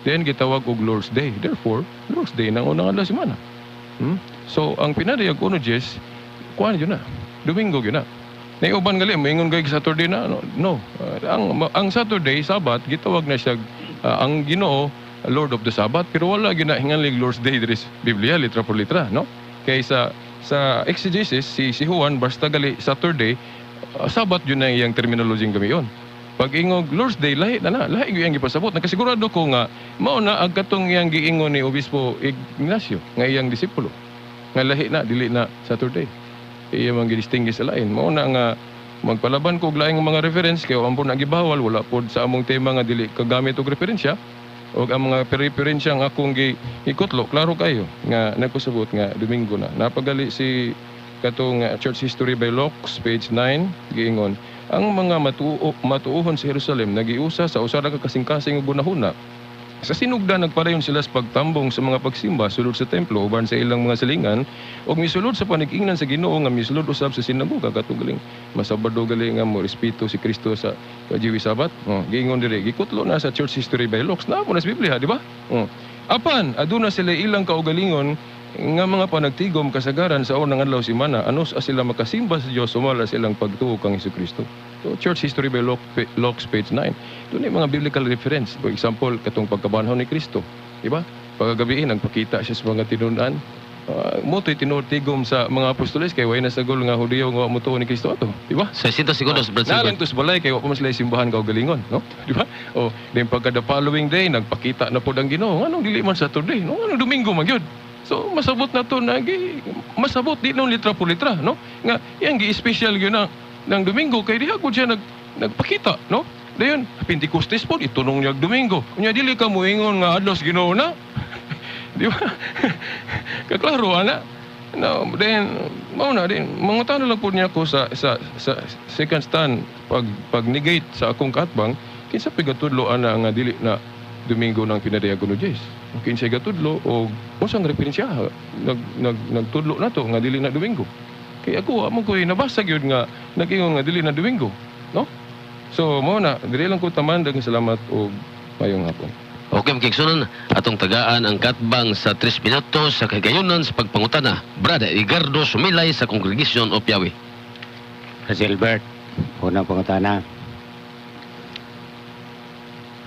Then gitawag og Lord's Day. Therefore, Lord's Day nang unang adlaw semana. So ang Pinadayag Uno Diyes, kuan yun na. Domingo yun na. Naiuban gali, moingon kay Saturday na. No, no. Ang Saturday, Sabbath, gitawag na siya ang Ginoo Lord of the Sabbath, pero wala gyud na hinganlig Lord's Day diri sa Biblia litra por litra, no? Kay sa exegesis si si Juan, basta gali Saturday, Sabbath yun na iyang terminology gamiyon. Pag ingog Lord's Day, lahi na na, lahi gyud iyang gipasabot. Nakasigurado ko nga mao na ang katong iyang giingon ni Obispo Ignacio nga iyang disipulo nga lahi na, dili na Saturday. Iya man gidistinguish sa lain. Mao na nga magpalaban ko og laing mga reference kay ambon na gibawal, wala pod sa among tema nga dili kagamit og referensya. Og ang mga referensya nga akong gikutlo, klaro kayo nga nagpasabot nga Domingo na. Napagali si katong Church History by Locks, page 9, giingon ang mga matuohon sa Jerusalem nagiusa sa usa ra ka kasing-kasing ug gunahuna. Sa sinugdan, nagpadayon sila sa pagtambong sa mga pagsimba sulod sa templo uban sa ilang mga silingan ug misulod sa panig-ingnan sa Ginoo nga misulod usab sa sinagoga, katong galing masabado gali nga mo respeto si Kristo sa Jewish Sabbath. Oh, giingon diri, gikutlo na sa Church History by Locks na mo na sa Biblia, di ba? Oh. Apan aduna sila ilang kaugalingon nga mga panagtigom kasagaran sa unang adlaw semana, anos sila makasimba sa Dios sumala sa ilang pagtuo kang Hesukristo. So Church History by Locks, page 9. Doon ay mga biblical reference. For example, katong pagkabanhaw ni Kristo, di ba? Pagkagabi nagpakita siya sa mga tinun-an. Mo to'y tinuod tigom sa mga apostoles kay way nasagol nga Hudiyo nga motuo ni Kristo ato, di ba? 60 segundos, Brad Nalang Silbert. to sa balay kay wa pa man sila simbahan kaugalingon, no? Di ba? O, then pagka the following day nagpakita na pod ang Ginoo, nganong dili man Saturday, no? Nganong Domingo man gyud? So masabot na to na gi masabot di nung litra por litra, no? Nga yang gi special gyud na ng Domingo kay diha gud siya nagpakita, no? Dayon Pentecostes pod itunong niya Domingo. Unya dili ka moingon nga adlaw sa Ginoo na. Di ba? Kaklaro ana. No, then mao na din mangutana lang po niya ako sa second stand pag negate sa akong kaatbang, kinsa pay gatudlo ana nga dili na Domingo ng Pinadayag Uno Diyes? Kinsa gatudlo o unsang referensya nag, nag nagtudlo nato nga dili na Domingo? Kay ako amo ko nabasa gyud nga nag-ingon nga dili na Domingo, no? So mao na, dili lang ko taman. Daghang salamat og mayong hapon. Okay, mga kaigsunan, atong tagaan ang katbang sa 3 minutos sa kagayunan sa pagpangutana. Brad Edgardo Sumilay sa Congregation of Yahweh. Silbert, unang pangutana.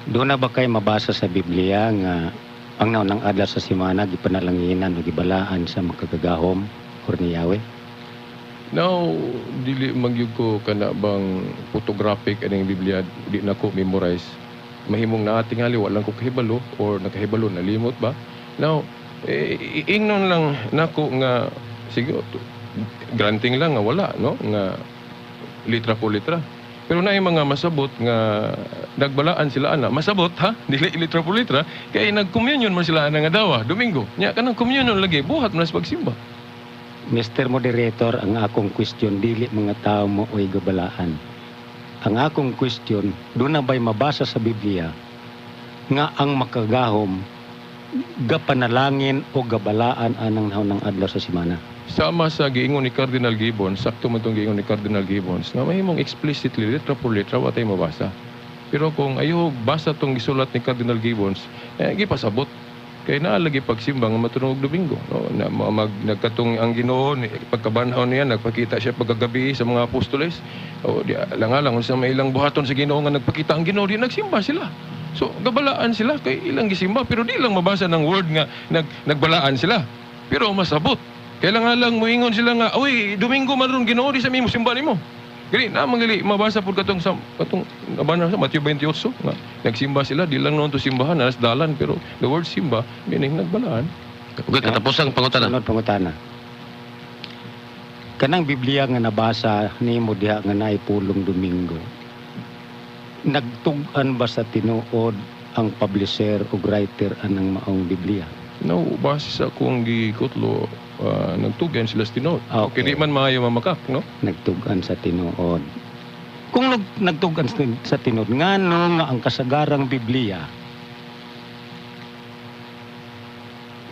Doon na ba kay mabasa sa Biblia nga ang naunang adlaw sa simana gipanalanginan o gibalaan sa makagagahom or ni Yahweh? Now, dili magyud ko kana bang photographic aning Biblia, di na ko memorize. Mahimong naa tingali, wala ko kahibalo or nakahibalo nalimot ba. Now, eh, ingnon lang nako nga sige, granting lang nga wala, no, nga litra po litra. Pero naay mga masabot nga nagbalaan sila ana. Masabot ha, dili litra po litra kay nag-communion man sila ana nga dawa, Domingo. Nya kanang communion lagi buhat man sa pagsimba. Mr. Moderator, ang akong question dili mga tao mo oy gabalaan. Ang akong question, doon na ba'y mabasa sa Biblia nga ang makagahom gapanalangin o gabalaan anang naunang adlaw sa simana? Sama sa giingon ni Cardinal Gibbons, sakto man tong giingon ni Cardinal Gibbons, nga mahimong explicitly, letra por letra, wa tay mabasa. Pero kung ayo basa tong gisulat ni Cardinal Gibbons, eh, gipasabot. Kay naa lagi pagsimba nga matunog Domingo. No? Na, nagkatong ang Ginoo, pagkabanhaw niya, nagpakita siya pagkagabi sa mga apostoles. O, di, lang unsa may ilang buhaton sa Ginoo nga nagpakita ang Ginoo, di nagsimba sila. So, gabalaan sila kay ilang gisimba, pero di lang mabasa ng word nga nagbalaan sila. Pero masabot. Kailangan lang moingon sila nga, "Uy, Domingo man ron Ginoo, di sa mi simba nimo." Gali na mangali mabasa pud katong sa katong nabana sa Matthew 28 nga nagsimba sila, di lang noon to simbahan alas dalan, pero the word simba meaning nagbalaan. Okay, katapusang pangutana. Sunod pangutana. Kanang Biblia nga nabasa nimo diha nga naay pulong Domingo. Nagtug-an ba sa tinuod ang publisher ug writer anang maong Biblia? No, base sa akong gikutlo, nagtugan sila sa tinuod. Okay. Okay, di man maayo mamakak, no? Nagtug-an sa tinuod. Kung nagtug-an sa tinuod, ngano nga ang kasagarang Biblia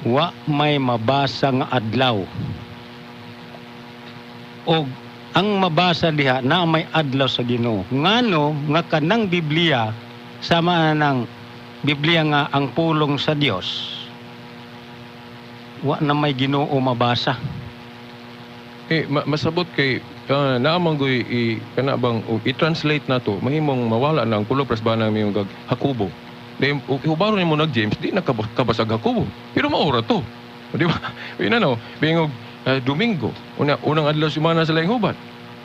wa may mabasa nga adlaw, og ang mabasa diha na may adlaw sa Ginoo? Ngano nga kanang Biblia, sama ng Biblia nga ang pulong sa Dios, wa na may Ginoo mabasa? Eh, masabot kay naamang goy i kana bang o, i-translate na to, mahimong mawala na ang kulog prasbana mi yung Hakubo. Di hubaro nimo nag James, di na kabasag Hakubo. Pero maura to. Di ba? Yun ano, bingog Domingo, unang adlaw semana sa laing hubad.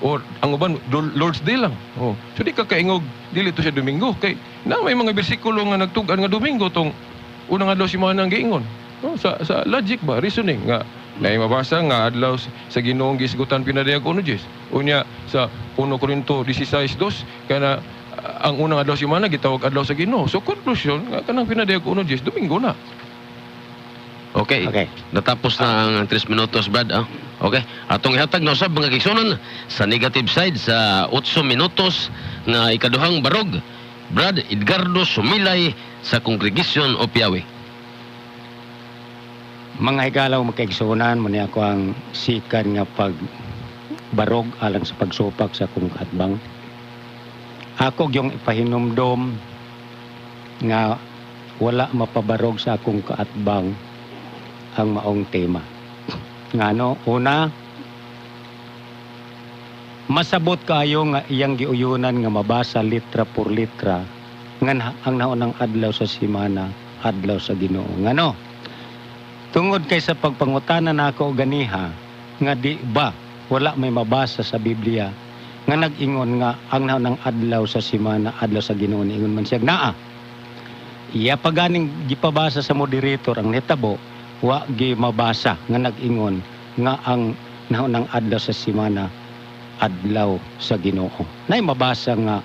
Or ang uban Lord's Day lang. Oh. So di ka kaingog dili to siya Domingo kay na may mga bersikulo nga nagtug-an nga Domingo tong unang adlaw semana ang giingon. No, sa logic ba, reasoning nga naay mabasa nga adlaw sa Ginoong gisgutan pinadayag 1 Diyos. Unya sa 1 Korinto 16:2 kana ang unang adlaw semana gitawag adlaw sa Ginoo. So conclusion nga kanang pinadayag 1 Diyos Domingo na. Okay. Okay. Natapos na ang 3 minutos, Brad. Ah. Okay. Atong ihatag na usab, mga kaigsunan, sa negative side sa 8 minutos nga ikaduhang barog. Brad Edgardo Sumilay sa Congregation of Yahweh. Mga higalaw, makaigsunan mo niya ako ang sikan nga pag barog alang sa pagsupak sa akong kaatbang. Ako yung ipahinumdom nga wala mapabarog sa akong kaatbang ang maong tema. Ngano, una, masabot kaayo nga iyang giuyunan nga mabasa litra por litra nga ang naunang adlaw sa simana, adlaw sa Ginoo. Ngano? Tungod kay sa pagpangutana nako ganiha nga di ba wala may mabasa sa Biblia nga nag-ingon nga ang naunang adlaw sa simana, adlaw sa Ginoo, niingon man siya naa. Iya pa ganing gipabasa sa moderator, ang nitabo wa gi mabasa nga nag-ingon nga ang naunang adlaw sa simana, adlaw sa Ginoo. Nay mabasa nga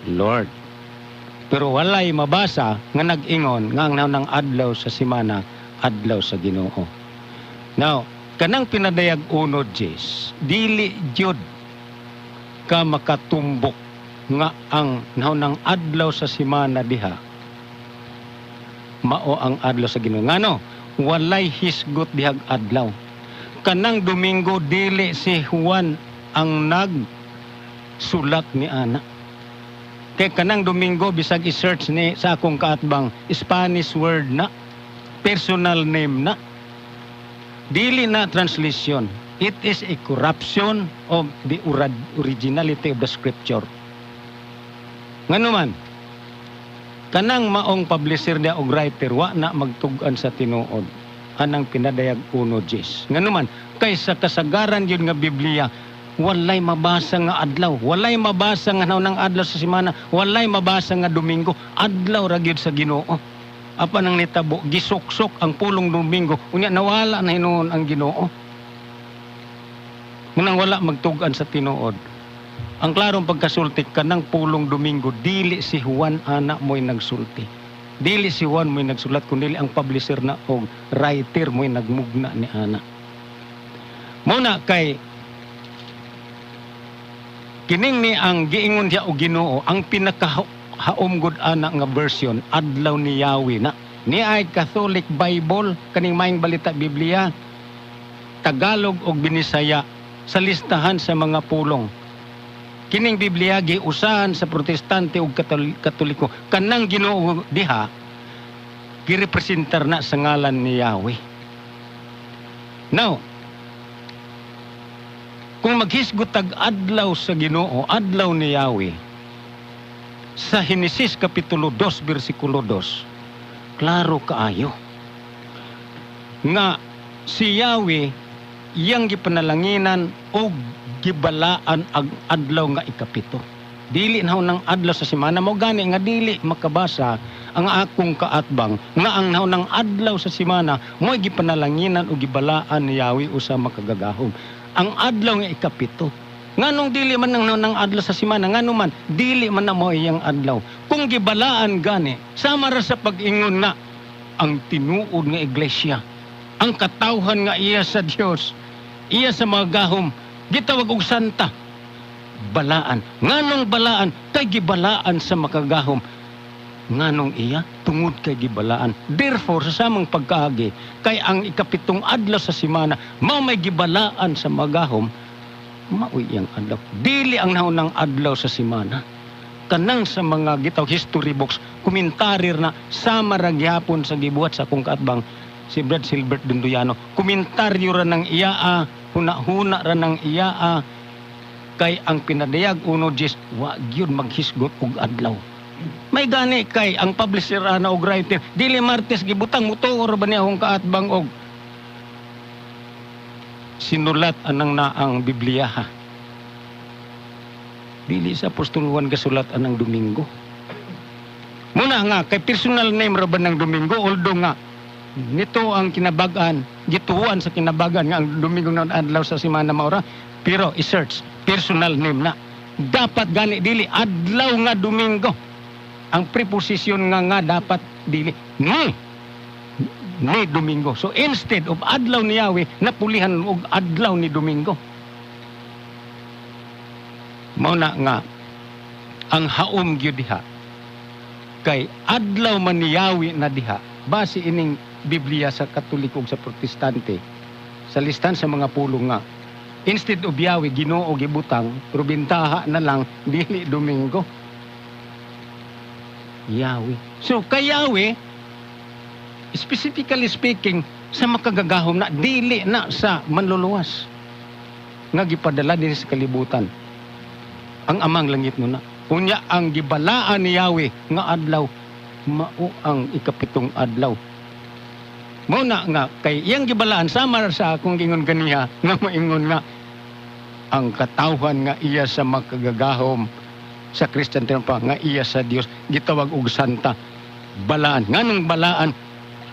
Lord. Pero walay mabasa nga nag-ingon nga ang naunang adlaw sa simana, adlaw sa Ginoo. Now, kanang pinadayag 1 Diyes, dili jud ka makatumbok nga ang naunang adlaw sa simana diha mao ang adlaw sa Ginoo. Ngano? Walay hisgot dihag adlaw. Kanang Domingo, dili si Juan ang nagsulat ni ana. Kay kanang Domingo, bisag i-search ni sa akong kaatbang, Spanish word na, personal name na. Dili na translation. It is a corruption of the originality of the scripture. Ngano man, kanang maong publisher niya og writer wa na magtug-an sa tinuod anang pinadayag 1 Diyes. Ngano man, kay sa kasagaran yun nga Biblia, walay mabasa nga adlaw, walay mabasa nga naunang adlaw sa semana, walay mabasa nga Domingo, adlaw ra gyud sa Ginoo. Apan ang nitabo, gisuksok ang pulong Domingo, unya nawala na hinuon ang Ginoo. Munang wala magtug-an sa tinuod. Ang klarong pagkasulti, kanang pulong Domingo, dili si Juan ana mo'y nagsulti. Dili si Juan mo'y nagsulat, kundi ang publisher na og writer mo'y nagmugna ni ana. Muna kay kining ni ang giingon diya og Ginoo, ang pinakahaom gud ana nga version, adlaw ni Yahweh na. Ni ay Catholic Bible, kaning Maayong Balita Biblia, Tagalog og Binisaya, sa listahan sa mga pulong. Kining Biblia giusahan sa Protestante ug Katoliko. Kanang Ginoo diha girepresentar na sa ngalan ni Yahweh. Now, kung maghisgot tag adlaw sa Ginoo, adlaw ni Yahweh, sa Henesis kapitulo 2 bersikulo 2, klaro kaayo nga si Yahweh iyang gipanalanginan og gibalaan ang adlaw nga 7. Dili na ng adlaw sa semana, mo gani nga dili makabasa Ang akong kaatbang nga ang naunang adlaw sa simana mo'y gipanalanginan o gibalaan ni Yahweh usa makagagahom. Ang adlaw nga ikapito. Nganong dili man ang naunang adlaw sa simana, ngano man dili man na mo iyang adlaw? Kung gibalaan gani, sama ra sa pag-ingon nga ang tinuod nga iglesia, ang katawhan nga iya sa Dios, iya sa mga gahom, gitawag og santa, balaan. Nganong balaan? Kay gibalaan sa makagahom. Nganong iya? Tungod kay gibalaan. Therefore, sa samang pagkaagi, kay ang ikapitong adlaw sa simana mao may gibalaan sa magahom, maoy iyang adlaw. Dili ang naunang adlaw sa simana. Kanang sa mga gitawag history books, komentarir na sama ra gyapon sa gibuhat sa akong kaatbang si Brad Silbert Dunduyano. Komentaryo ra ng iyaa, huna-huna ra ng iyaa, kay ang pinadayag 1:10 wa gyud maghisgot og adlaw. May gani kay ang publisher ana og writer dili Martes gibutang, mutuo ra ba niya akong kaatbang og sinulat anang naang Biblia, ha? Dili sa Apostol Juan gasulat anang Domingo. Muna nga kay personal name ra ba ng Domingo, although nga nito ang kinabagaan, gituan sa kinabagaan nga ang Domingo na adlaw sa simana maura, pero i-search, personal name na. Dapat gani dili adlaw nga Domingo. Ang preposition nga nga dapat dili ni ni Domingo. So instead of adlaw ni Yahweh, napulihan og adlaw ni Domingo. Mao na nga ang haom gyud diha kay adlaw man ni Yahweh na diha, base ining Biblia sa Katoliko ug sa Protestante, sa listan sa mga pulong nga instead of Yahweh, Ginoo gibutang, pero bintaha na lang dili Domingo, Yahweh. So kay Yahweh, specifically speaking, sa makagagahom na, dili na sa manluluwas nga gipadala din sa kalibutan, ang Amang langit no na. Unya ang gibalaan ni Yahweh nga adlaw mao ang ikapitong adlaw. Mao na nga kay iyang gibalaan, sama sa akong gingon ganiha nga maingon nga ang katawhan nga iya sa makagagahom, sa Christian pa nga iya sa Dios, gitawag og santa, balaan. Nganong balaan?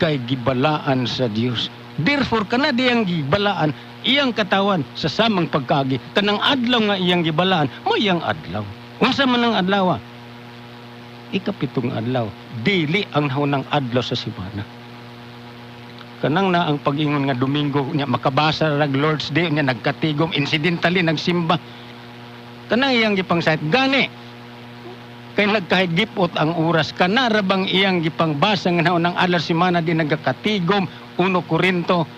Kay gibalaan sa Dios. Therefore, kana diyang gibalaan iyang katawan, sa samang pagkaagi, kanang adlaw nga iyang gibalaan mo iyang adlaw. Unsa man ang adlaw? Ikapitong adlaw, dili ang naunang adlaw sa simana. Kanang na ang pag-ingon nga Domingo nya makabasa rag Lord's Day nya nagkatigom, incidentally nagsimba, kanang iyang gipangsayt gani kay nagkahigipot ang oras, kana ra bang iyang gipangbasa nga naunang adlaw simana di nagkakatigom 1 Korinto,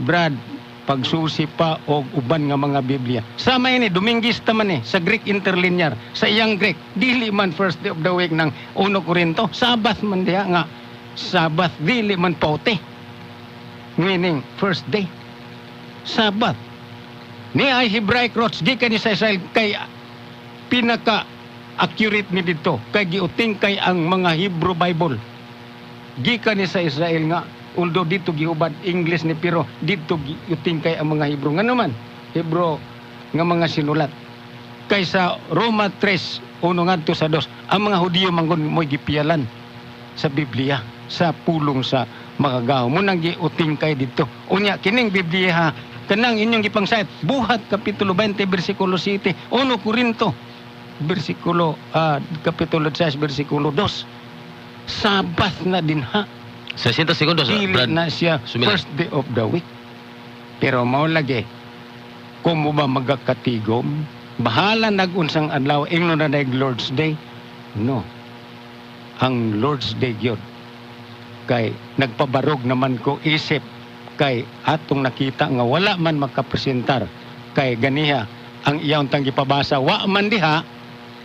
Brad, pagsusi pa og uban nga mga Biblia. Sama ini Domingista man eh sa Greek Interlinear. Sa iyang Greek, dili man first day of the week ng 1 Korinto, Sabbath man diha nga Sabbath, dili man prote, meaning first day, Sabbath ni ay Hebraic roots gikan ni sa Israel, kay pinaka accurate ni dito kay giuting kay ang mga Hebrew Bible gikan ni sa Israel nga although dito gihubad English ni, pero dito giuting kay ang mga Hebrew, ngano man Hebrew nga mga sinulat, kay sa Roma 3:1 ngadto sa 2, ang mga Hudiyo manggod mo'y gipiyalan sa Biblia, sa pulong sa makagagahom. Munang giuting kay dito. Unya kining Biblia ha, kanang inyong gipangsayat, Buhat kapitulo 20 bersikulo 7, 1 Korinto bersikulo kapitulo 6 bersikulo 2. Sabbath na din ha. 60 segundos, Dili Brad. na siya Sumilay. first day of the week. Pero mao lagi, kung mo ba magakatigom, bahala nagunsang adlaw, ingno na dag Lord's Day. No. Ang Lord's Day gyud. Kay nagpabarog naman ko isip kay atong nakita nga wala man makapresentar kay ganiha ang iyang tang gipabasa, wa man diha.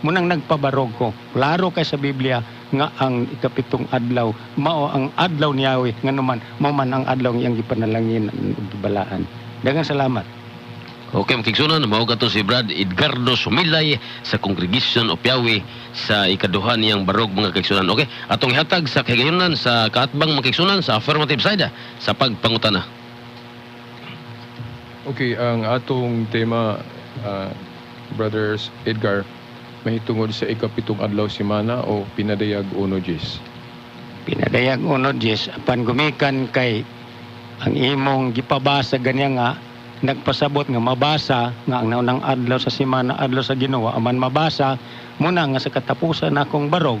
Munang nagpabarog ko, klaro kay sa Biblia nga ang ikapitong adlaw mao ang adlaw ni Yahweh, nganuman mao man ang adlaw nga iyang gipanalangin ug gibalaan. Daghang salamat. Okay, mga kaigsuonan, mao kato si Brad Edgardo Sumilay sa Congregation of Yahweh sa ikaduha niyang barog, mga kaigsuonan. Okay, atong ihatag sa kahigayonan sa kaatbang, mga kaigsuonan, sa affirmative side sa pagpangutana. Okay, ang atong tema, Brothers Edgar, mahitungod sa ikapitong adlaw simana o Pinadayag 1:10. Pinadayag 1:10, apan gumikan kay ang imong gipabasa ganya nga nagpasabot nga mabasa nga ang naunang adlaw sa semana adlaw sa Ginoo, aman mabasa muna nga sa katapusan akong barog,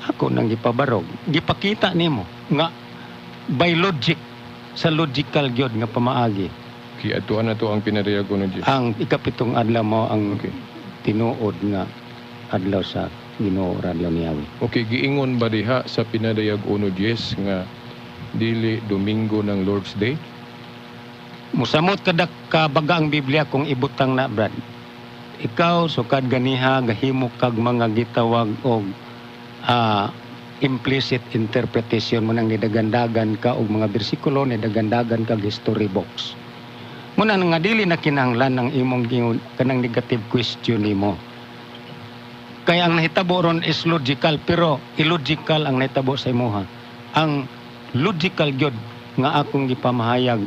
ako nang gipabarog, gipakita nimo nga by logic, sa logical gyud nga pamaagi. Okay, atuan na to ang Pinadayag 1:10. Ang ikapitong adlaw mo ang tinuod nga adlaw sa Ginoo or adlaw ni Yahweh. Okay, giingon ba diha sa Pinadayag 1:10 nga dili Domingo ng Lord's Day? Musamot kada kabaga ang Biblia kung ibutang na, Brad. Ikaw sukad ganiha gahimo kag mga gitawag og implicit interpretation mo nang nidagandagan ka og mga bersikulo, nidagandagan kag history books. Muna nga dili na kinahanglan ang imong gingon kanang negative question nimo. Kaya ang nahitabo ron is logical, pero illogical ang nahitabo sa imuha. Ang logical gyud nga akong gipamahayag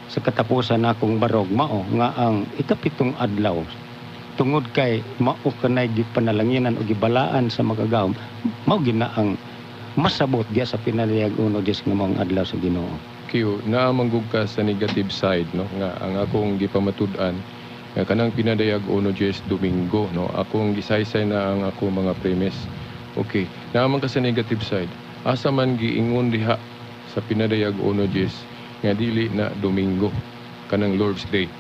sa katapusan akong barog mao nga ang ikapitong adlaw, tungod kay mao kanay gipanalanginan o gibalaan sa Makagagahom, mao gina ang masabot diya sa Pinadayag 1:10 nga mao ang adlaw sa Ginoo. Kiyo, naa man gud ka sa negative side, no, nga ang akong gipamatud-an nga kanang Pinadayag 1:10 Domingo, no, akong gisaysay na ang ako mga premise. Okay, naa man ka sa negative side. Asa man giingon diha sa Pinadayag 1:10 nga dili na Domingo kanang Lord's Day?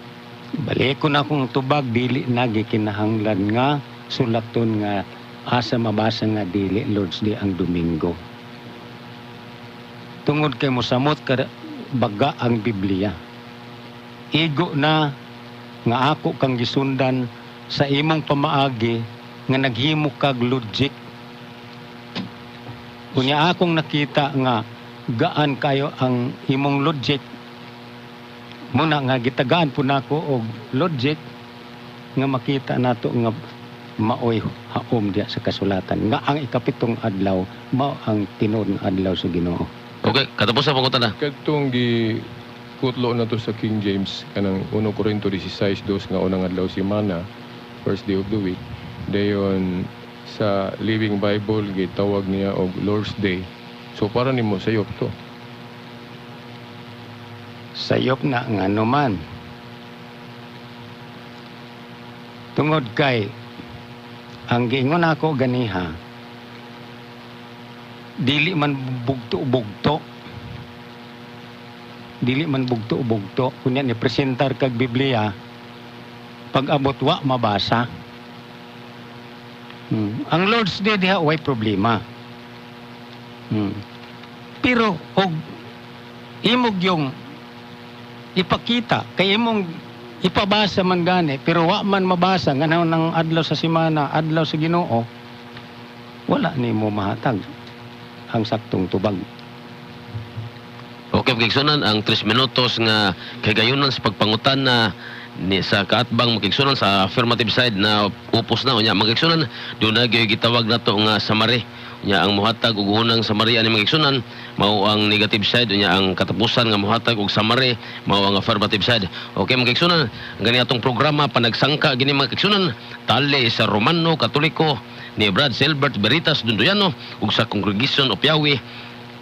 Balik ko na akong tubag, dili na gikinahanglan nga sulaton nga asa mabasa nga dili Lord's Day ang Domingo. Tungod kay mosamot ka baga ang Biblia. Igo na nga ako kang gisundan sa imong pamaagi nga naghimo kag logic. Unya akong nakita nga gaan kayo ang imong logic, muna nga gitagaan po nako og logic nga makita nato nga maoy haom diya sa kasulatan nga ang ikapitong adlaw mao ang tinuod nga adlaw sa Ginoo. Okay, katapos sa pangutana. Kadtong gi kutlo na to sa King James kanang 1 Corinto 16:2 nga unang adlaw semana, first day of the week. Dayon sa Living Bible gitawag niya og Lord's Day. So para nimo sayop to? Sayop na nga naman. Tungod kay ang giingon ako ganiha, dili man bugto-bugto. Dili man bugto-bugto. Kunya ni presentar kag Biblia, pag abot wa mabasa. Ang Lord's Day diha way problema. Pero og imog yung ipakita kay imong ipabasa man gani pero wa man mabasa nga ng adlaw sa semana adlaw sa Ginoo, wala nimo mahatag ang saktong tubag. Okay, mga, ang 3 minutos nga kagayunan sa pagpangutan na ni sa kaatbang, mga kaigsunan, sa affirmative side na upos na. Unya, mga kaigsunan, doon na gyud gitawag nato nga summary. Unya ang muhatag og unang summary ani, mga kaigsunan, mao ang negative side. Unya ang katapusan nga muhatag og summary mao ang affirmative side. Okay, mga kaigsunan, ang gani atong programa Panagsangka gini, mga kaigsunan, tali sa Romano Katoliko ni Brad Silbert Veritas Dunduyano ug sa Congregation of Yahweh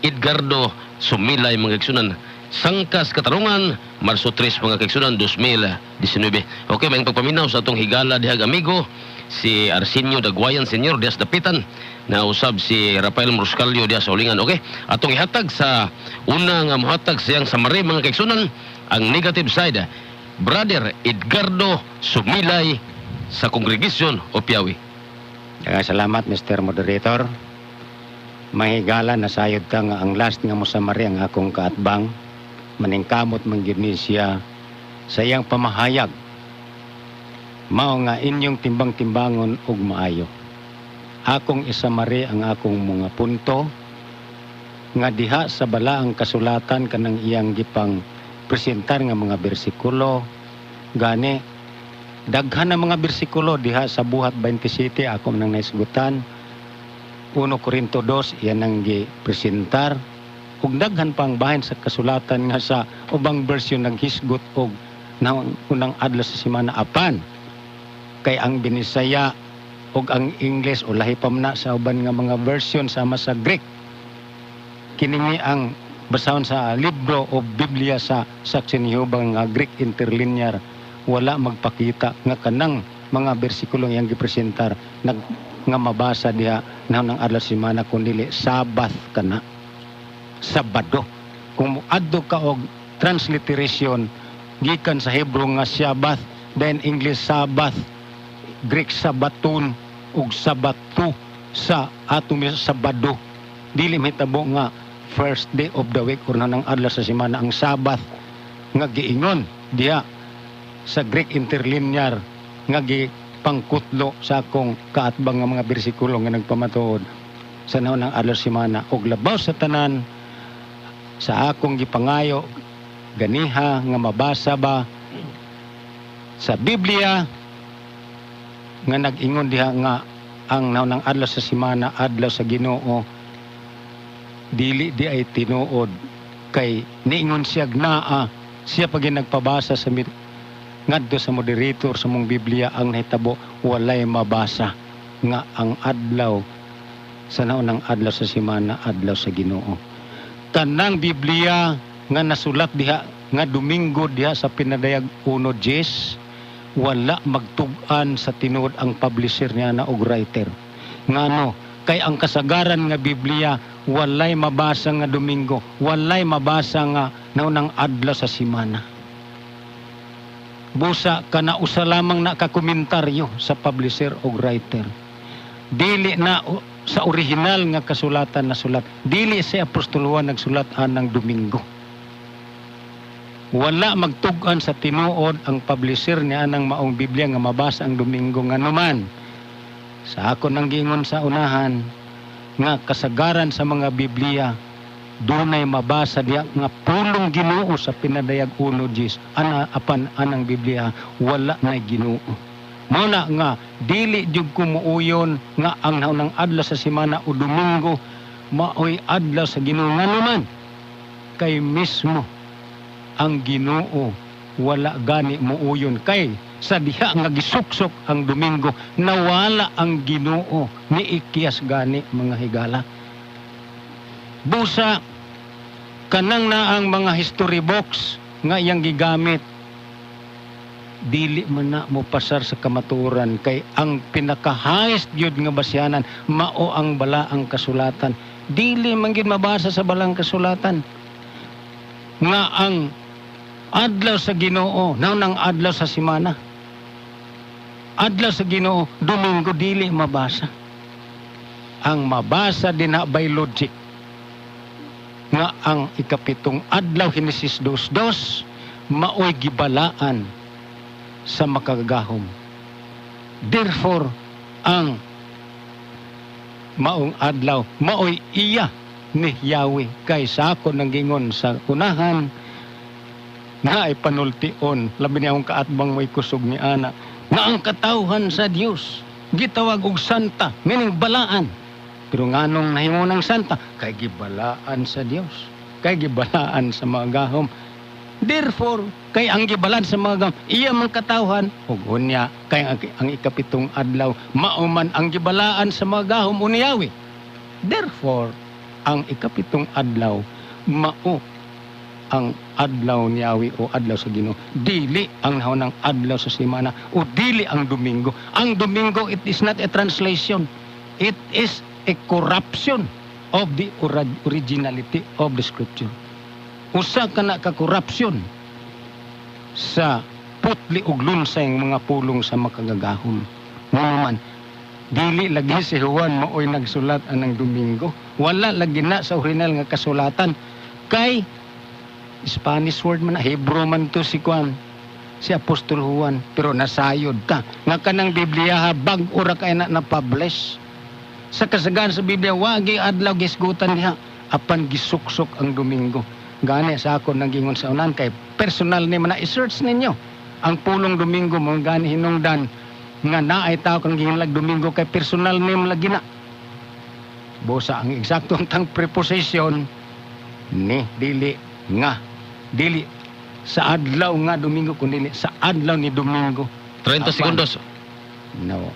Edgardo Sumilay, mga kaigsunan. Sangkas Katarungan, Marso 3, mga kaigsunan, 2019. Okay, may pagpaminaw sa atong higala dihag amigo si Arsenio Dagwayan Senior dias Dapitan na usab si Rafael Moruscalio diha sa Ulingan. Okay, atong ihatag sa una nga mohatag siyang summary, mga kaigsunan, ang negative side, Brother Edgardo Sumilay sa Congregation of Yahweh. Daghang salamat, Mr. Moderator. Mahigala na sayod ka nga ang last nga mosamari ang akong kaatbang, maningkamot man gyud ni siya sa iyang pamahayag. Mao nga inyong timbang-timbangon og maayo. Akong isamari ang akong mga punto nga diha sa balaang kasulatan kanang iyang gipang presentar nga mga bersikulo gani, daghan na mga bersikulo diha sa Buhat 27 ako nang naisgutan, 1 Corinto 2 iyan ang gipresentar ug daghan pang bahin sa kasulatan nga sa ubang version naghisgot og na unang adlaw sa semana, apan kay ang Binisaya ug ang English o lahi pa man na sa uban nga mga version sama sa Greek. Kini ni ang basahon sa libro o Biblia sa Saksi ni Jehova nga Greek Interlinear, wala magpakita nga kanang mga bersikulo iyang gipresentar nag nga mabasa diha na ng adlaw semana, kun dili Sabbath kana, Sabado. Kung adto ka og transliteration gikan sa Hebrew nga Sabbath, then English Sabbath, Greek Sabaton ug Sabatu sa atong Sabado, dili mahitabo nga first day of the week or ng adlaw sa semana ang Sabbath nga giingon diha sa Greek Interlinear nga gipangkutlo sa akong kaatbang nga mga bersikulo nga nagpamatuod sa naon ng adlaw semana. Ug labaw sa tanan, sa akong gipangayo ganiha nga mabasa ba sa Biblia nga nag-ingon diha nga ang naunang adlaw sa semana adlaw sa Ginoo, dili di ay tinuod, kay niingon siya naa siya pag nagpabasa sa ngadto sa moderator sa mong Biblia. Ang nahitabo, walay mabasa nga ang adlaw sa naunang adlaw sa semana adlaw sa Ginoo. Kanang Biblia nga nasulat diha nga Domingo diha sa Pinadayag 1:10, wala magtug-an sa tinuod ang publisher niya na og writer. Ngano? Kay ang kasagaran nga Biblia, walay mabasa nga Domingo, walay mabasa nga naunang adlaw sa simana. Busa kana usa lamang na kakomentaryo sa publisher og writer. Dili na sa original nga kasulatan na sulat. Dili si Apostol Juan nagsulat anang Domingo. Wala magtug-an sa tinuod ang publisher niya anang maong Biblia nga mabasa ang Domingo. Nganuman, sa ako nang giingon sa unahan nga kasagaran sa mga Biblia dunay mabasa diya nga pulong Ginoo sa Pinadayag 1:10 ana, apan anang Biblia wala na Ginoo. Mao na nga dili jud ko muuyon nga ang naunang adlaw sa semana o Domingo maoy adlaw sa Ginoo. Nganuman, kay mismo ang Ginoo wala gani muuyon, kay sa diha nga gisuksok ang Domingo, nawala ang Ginoo ni Ikiyas gani, mga higala. Busa kanang na ang mga history books nga iyang gigamit, dili man na mo pasar sa kamatuoran, kay ang pinaka-highest gyud nga basyanan mao ang balaang kasulatan. Dili man gyud mabasa sa balaang kasulatan nga ang adlaw sa Ginoo naunang adlaw sa semana, adlaw sa Ginoo Domingo. Dili mabasa. Ang mabasa dinha by logic nga ang ikapitong adlaw, Henesis 2:2, maoy gibalaan sa Makagagahom. Therefore, ang maong adlaw maoy iya ni Yahweh, kay sa ako nang gingon sa unahan na ay panultion labi niya akong kaatbang mo'y kusog ni ana nga ang katawhan sa Dios gitawag og santa, meaning balaan. Pero nganong nahimo ng santa? Kay gibalaan sa Dios, kay gibalaan sa mga gahom. Therefore, kay ang gibalaan sa mga gahom iya man katawhan, ug unya kay ang ikapitong adlaw mao man ang gibalaan sa mga gahom o ni Yahweh, therefore ang ikapitong adlaw mao ang adlaw ni Yahweh o adlaw sa Ginoo, dili ang naunang adlaw sa semana o dili ang Domingo. Ang Domingo, it is not a translation, it is a corruption of the originality of the scripture. Usa ka na ka corruption sa putli ug lunsay ang mga pulong sa Makagagahom. Ngano man, dili lagi si Juan maoy nagsulat anang Domingo. Wala lagi na sa original nga kasulatan, kay Spanish word man na, Hebrew man to si Juan, si Apostol Juan. Pero nasayod ta nga kanang Biblia ha, bag-o ra kay na na-publish. Sa kasagaan sa Biblia, wagi adlaw gisgutan diha, apan gisuksok ang Domingo. Gani sa ako nang gingon sa unan, kay personal ni man na, i-search ninyo ang pulong Domingo mo. Gani hinungdan nga naay tao kang gihinlag Domingo, kay personal name lagi na. Busa ang eksaktong tang preposition ni dili nga dili sa adlaw nga Domingo, kundi sa adlaw ni Domingo. 30 Apan. segundos. No.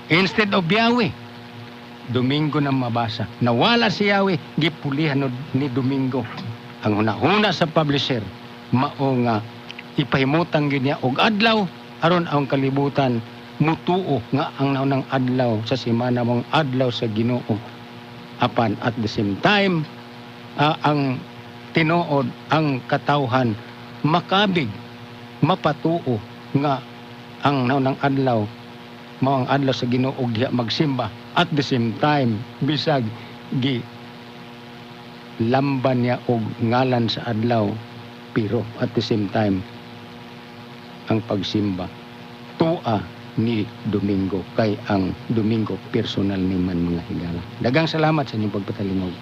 Instead of Yahweh, Domingo na mabasa. Nawala si Yahweh, gipulihan ni Domingo. Ang hunahuna sa publisher, mao nga ipahimutang gyud niya og adlaw aron ang kalibutan mutuo nga ang naunang adlaw sa semana mong adlaw sa Ginoo. Apan at the same time, ang tinuod ang katawhan makabig mapatuo nga ang naunang adlaw mao ang adlaw sa Ginoo ug diha magsimba. At the same time, bisag gi lamban niya og ngalan sa adlaw, pero at the same time ang pagsimba tua ni Domingo, kay ang Domingo personal ni man, mga higala. Daghang salamat sa inyong pagpatalingog.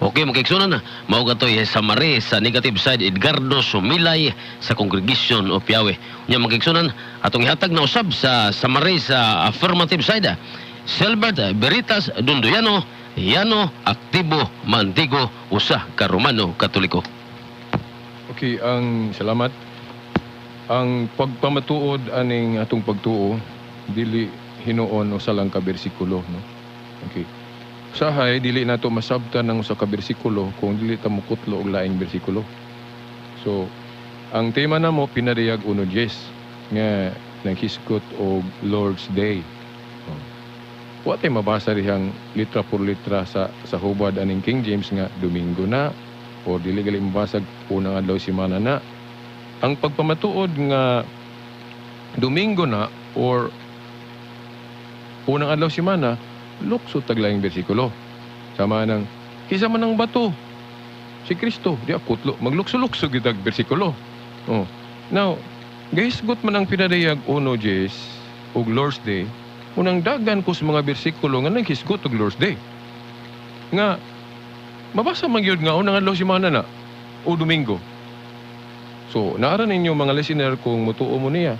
Okay, mga kaigsunan na. Mao gatoy summary sa negative side, Edgardo Sumilay sa Congregation of Yahweh. Unya, mga kaigsunan, atong ihatag na usab sa summary sa affirmative side. Selbert Veritas Dundoyano, Yano Aktibo Mantigo, usa ka Romano Katoliko. Okay, ang salamat. Ang pagpamatuod aning atong pagtuo dili hinuon usa lang ka bersikulo, no. Okay. Usahay dili nato masabtan ang usa ka bersikulo kung dili ta mokutlo og laing bersikulo. So, ang tema namo Pinadayag 1:10 nga naghisgot og Lord's Day. Oh. Wa tay mabasa dihang litra por litra sa hubad aning King James nga Domingo na o dili gali mabasag unang adlaw semana na. Ang pagpamatuod nga Domingo na or unang adlaw semana, lukso tag laing bersikulo. Sama nang kinsa man ang bato? Si Kristo, di kutlo, maglukso-lukso gyud ag bersikulo. Oh. Now, gahisgot man ang Pinadayag 1:10 ug Lord's Day, unang dagan ko sa mga bersikulo nga naghisgot og Lord's Day. Nga mabasa man gyud nga unang adlaw semana na o Domingo. So, naara ninyo, mga listener, kung mutuo mo niya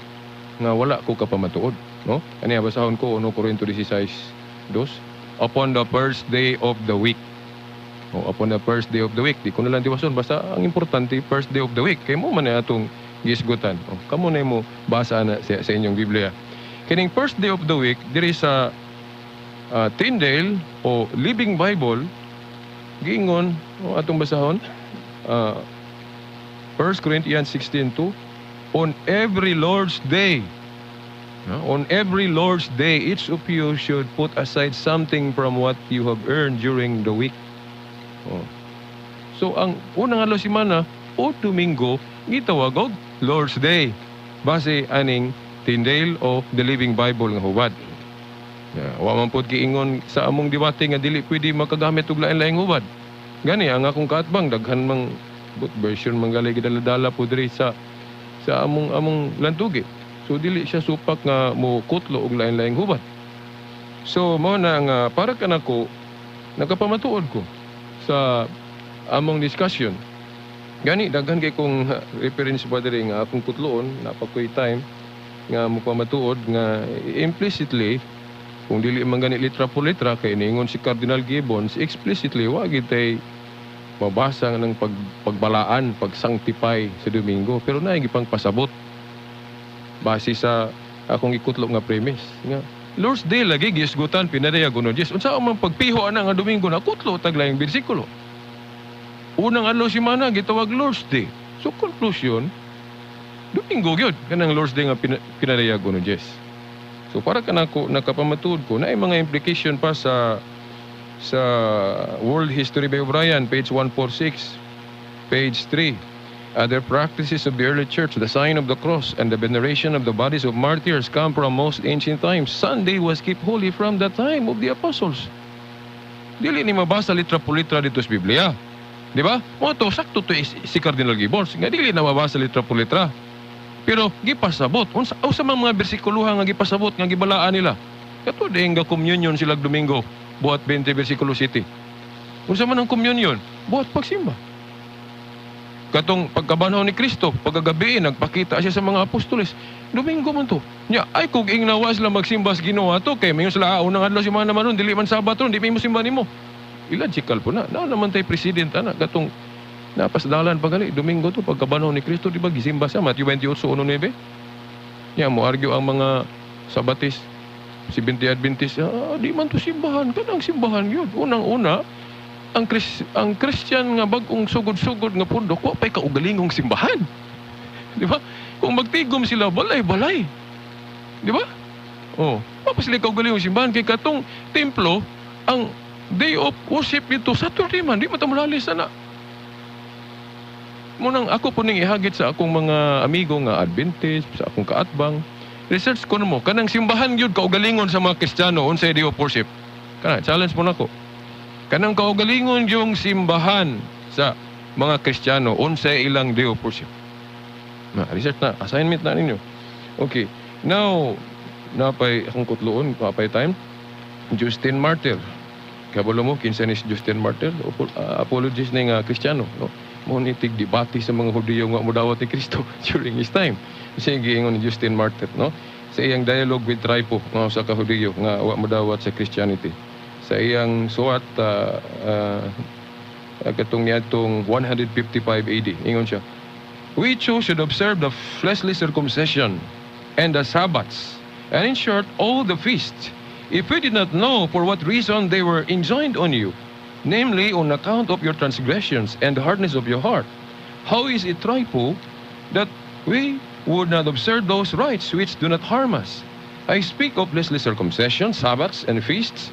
nga wala ko kapamatuod, no? Ani basahon ko 1 Corinto 16:2. Upon the first day of the week. Oh, upon the first day of the week. Di ko na lang tiwason, basta ang importante, first day of the week. Kay mo man na atong gisgutan. Oh, kamo na mo basa na sa inyong Biblia. Kining first day of the week diri sa Tyndale o Living Bible giingon, oh, atong basahon 1 Corinthians 16:2, on every Lord's Day. No? On every Lord's Day, each of you should put aside something from what you have earned during the week. Oh. So ang unang adlaw semana o Domingo gitawag og Lord's Day. Base aning Tyndale o The Living Bible nga hubad. Ya, wa man pud giingon sa among debate nga dili pwede makagamit og lain-laing hubad. Gani ang akong kaatbang daghan mang but version man gali gidala-dala po diri sa among lantugi. So dili siya supak nga mo kutlo og lain-laing hubad. So mao na nga para kanako nakapamatuod ko sa among discussion. Gani daghan kay kong reference ba diri nga akong kutloon, naa pa ko'y time nga mopamatuod nga implicitly, kung dili man gani litra por litra, kay niingon si Cardinal Gibbons explicitly wa gid tay mabasa nga ng pagbalaan, pag-sanctify sa Domingo, pero naay gipang pasabot base sa akong ikutlo nga premise nga Lord's Day lagi gisgutan Pinadayag 1:10. Unsa man pagpiho ana nga Domingo na, kutlo tag laing bersikulo. Unang adlaw semana gitawag Lord's Day. So conclusion, Domingo gyud kanang Lord's Day nga Pinadayag 1:10. So para kanako nakapamatuod ko na mga implication pa sa World History by O'Brien, page 146, page 3. Other practices of the early church, the sign of the cross and the veneration of the bodies of martyrs, come from most ancient times. Sunday was kept holy from the time of the apostles. Dili ni mabasa litra por litra dito sa Biblia. Di ba? Mao to, sakto to si Cardinal Gibbons nga dili na mabasa litra por litra. Pero gipasabot. Unsa man mga bersikuloha nga gipasabot nga gibalaan nila? Kato din nga communion sila Domingo, Buhat 20 versikulo 7. Unsa man ang communion? Buhat pagsimba. Katong pagkabanhaw ni Kristo, pagkagabi, nagpakita siya sa mga apostoles. Domingo man to. Nya, ay kung ingnawa sila magsimba sa Ginoo ato, kay mayon sila, unang adlaw si mga naman nun, dili man Sabat ron, di may mo simba nimo. Illogical po na. Naa naman tay president ana katong napasdalan pa gali Domingo to pagkabanhaw ni Kristo, di ba gisimba siya, Matthew 28:1-9. Nya mo argue ang mga Sabatist. Seventh Adventist, di man to simbahan, kanang simbahan yun. Unang-una, ang Christian nga bag-ong sugod-sugod nga pundok, wa pa'y kaugalingong simbahan. Di ba? Kung magtigom sila, balay-balay. Di ba? Oh, wa pa sila kaugalingong simbahan kay katong templo, ang day of worship dito Saturday man, di man ta molalis ana. Munang ako po ning ihagit sa akong mga amigo nga Adventist, sa akong kaatbang. Research ko mo, kanang simbahan gyud kaugalingon sa mga Kristiyano unsay day of worship. Kana challenge mo nako. Kanang kaugalingon yung simbahan sa mga Kristiyano unsay ilang day of worship. Na, research na, assignment na ninyo. Okay. Now, napay akong kutloon, napay time. Justin Martyr. Kabalo mo, kinsa ni si Justin Martyr? Apologist ni nga Kristiyano. No? Mo ni tig-debate sa mga Hudiyo nga modawat ni Kristo during his time. Sige, giingon ni Justin Martyr, no? Sa iyang dialogue with Trypho, nga usa ka Hudiyo nga wa modawat sa Christianity. Sa iyang suwat katong niadtong 155 AD, ingon siya, "We too should observe the fleshly circumcision and the Sabbaths, and in short, all the feasts, if we did not know for what reason they were enjoined on you, namely on account of your transgressions and the hardness of your heart. How is it, Trypho, that we would not observe those rites which do not harm us? I speak of fleshly circumcision, Sabbaths, and feasts.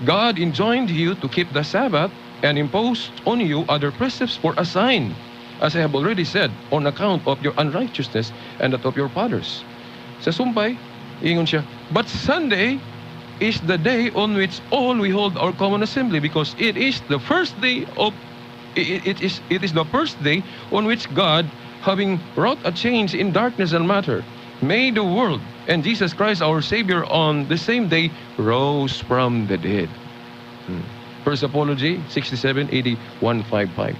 God enjoined you to keep the Sabbath and imposed on you other precepts for a sign, as I have already said, on account of your unrighteousness and that of your fathers." Sa sumpay, ingon siya, "But Sunday is the day on which all we hold our common assembly because it is the first day on which God, having wrought a change in darkness and matter, made the world, and Jesus Christ our Savior on the same day rose from the dead." First Apology, 67 AD 155.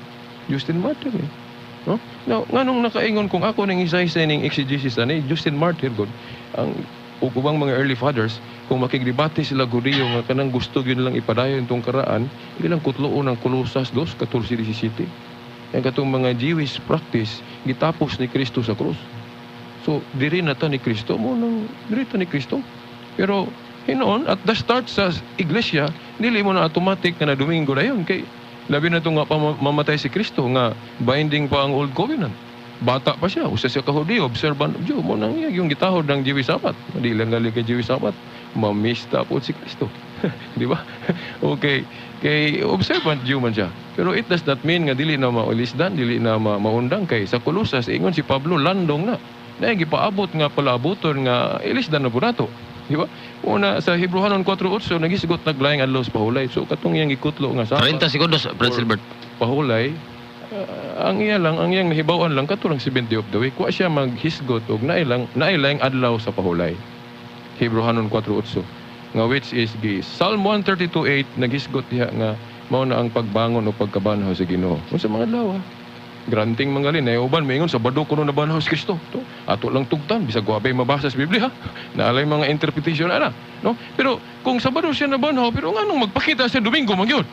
Justin Martyr eh. No? Now, nganong nakaingon kung ako ning isa-isa ning exegesis ani Justin Martyr god ang ug ubang mga early fathers, kung makigdebate sila Hudiyo nga kanang gusto gyud lang ipadayon tong karaan, ilang kutloon ang Colosas 2:14-17. Ang katong mga Jewish practice gitapos ni Kristo sa krus. So diri na ta ni Kristo mo nang diri ta ni Kristo. Pero hinoon at the start sa iglesia, dili mo na automatic nga na Domingo na yun kay labi na to nga pa mamatay si Kristo nga binding pa ang Old Covenant. Bata pa siya, usa siya ka Hudiyo, observant of Jew. Mo nang iya yung gitahod ng Jewish Sabbath. Di lang gali kay Jewish Sabbath. Mamista po si Kristo. Di ba? Okay. Kay observant Jew man siya. Pero it does not mean nga dili na maulisdan, dili na maundang kay sa Colosas ingon si Pablo landong na. Na gipaabot nga palaabuton nga ilisdan na po nato. Di ba? Una sa Hebreohanon 4:8 nagisgot naglaing adlaw sa pahulay. So katong iyang gikutlo nga sa 30 segundos, Brad Silbert. Pahulay, ang iya lang, ang iyang nahibaw-an lang kato lang 70 of the week. Wa siya maghisgot og naay laing adlaw sa pahulay. Hebreohanon 4:8 nga which is gi Psalm 132:8 naghisgot diha nga mao na ang pagbangon o pagkabanhaw sa Ginoo. Unsa mga adlaw ah? Granting mga na uban maingon Sabado kuno nabanhaw si Kristo. To, ato lang tugtan bisag wa pa'y mabasa sa Biblia. Naalay mga interpretation ana, no? Pero kung Sabado siya nabanhaw, pero nganong magpakita siya Domingo man gyud?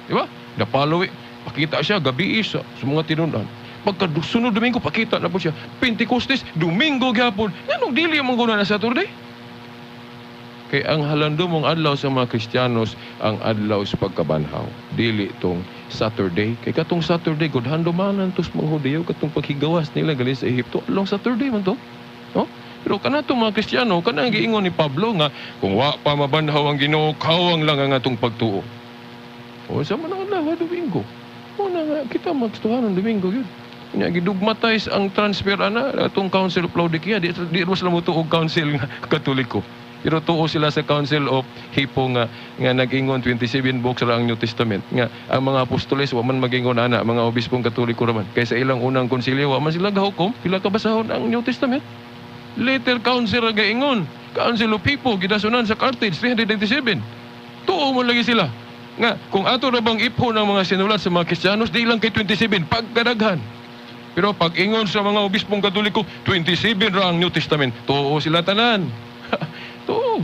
Di ba? The following, pakita siya gabi sa mga tinun-an. Pagka sunod Domingo, pakita na po siya. Pentecostes, Domingo gyapon. Nganong dili man guna na Saturday? Kay ang halandomong adlaw sa mga Kristiyanos ang adlaw sa pagkabanhaw. Dili tong Saturday. Kay katong Saturday, good handumanan tos mga Hudiyo, katong paghigawas nila galing sa Ehipto. Along Saturday man to. No? Pero kanatong mga Kristiyano, kanang giingon ni Pablo nga kung wa pa mabanhaw ang Ginoo, kawang lang ang atong pagtuo. O sa man ang adlaw, Domingo. Una nga kita magstuhan ng Domingo yun. Nya gidogmatize ang transfer ana atong Council of Laodicea. Di ro sila motuo og council nga Katoliko. Pero tuo sila sa Council of Hippo nga nag-ingon 27 books ra ang New Testament. Nga ang mga apostoles wa man mag-ingon ana, mga obispong Katoliko ra man. Kay sa ilang unang konsilyo wa man sila gahukom pila ka basahon ang New Testament. Later council ra gaingon. Council of Hippo gidasunan sa Carthage 397. Tuo mo lagi sila. Nga kung ato ra bang ipho ng mga sinulat sa mga Kristiyanos, di lang kay 27 pagkadaghan. Pero pag ingon sa mga obispong Katoliko, 27 ra ang New Testament. Tuo sila tanan. Tuo.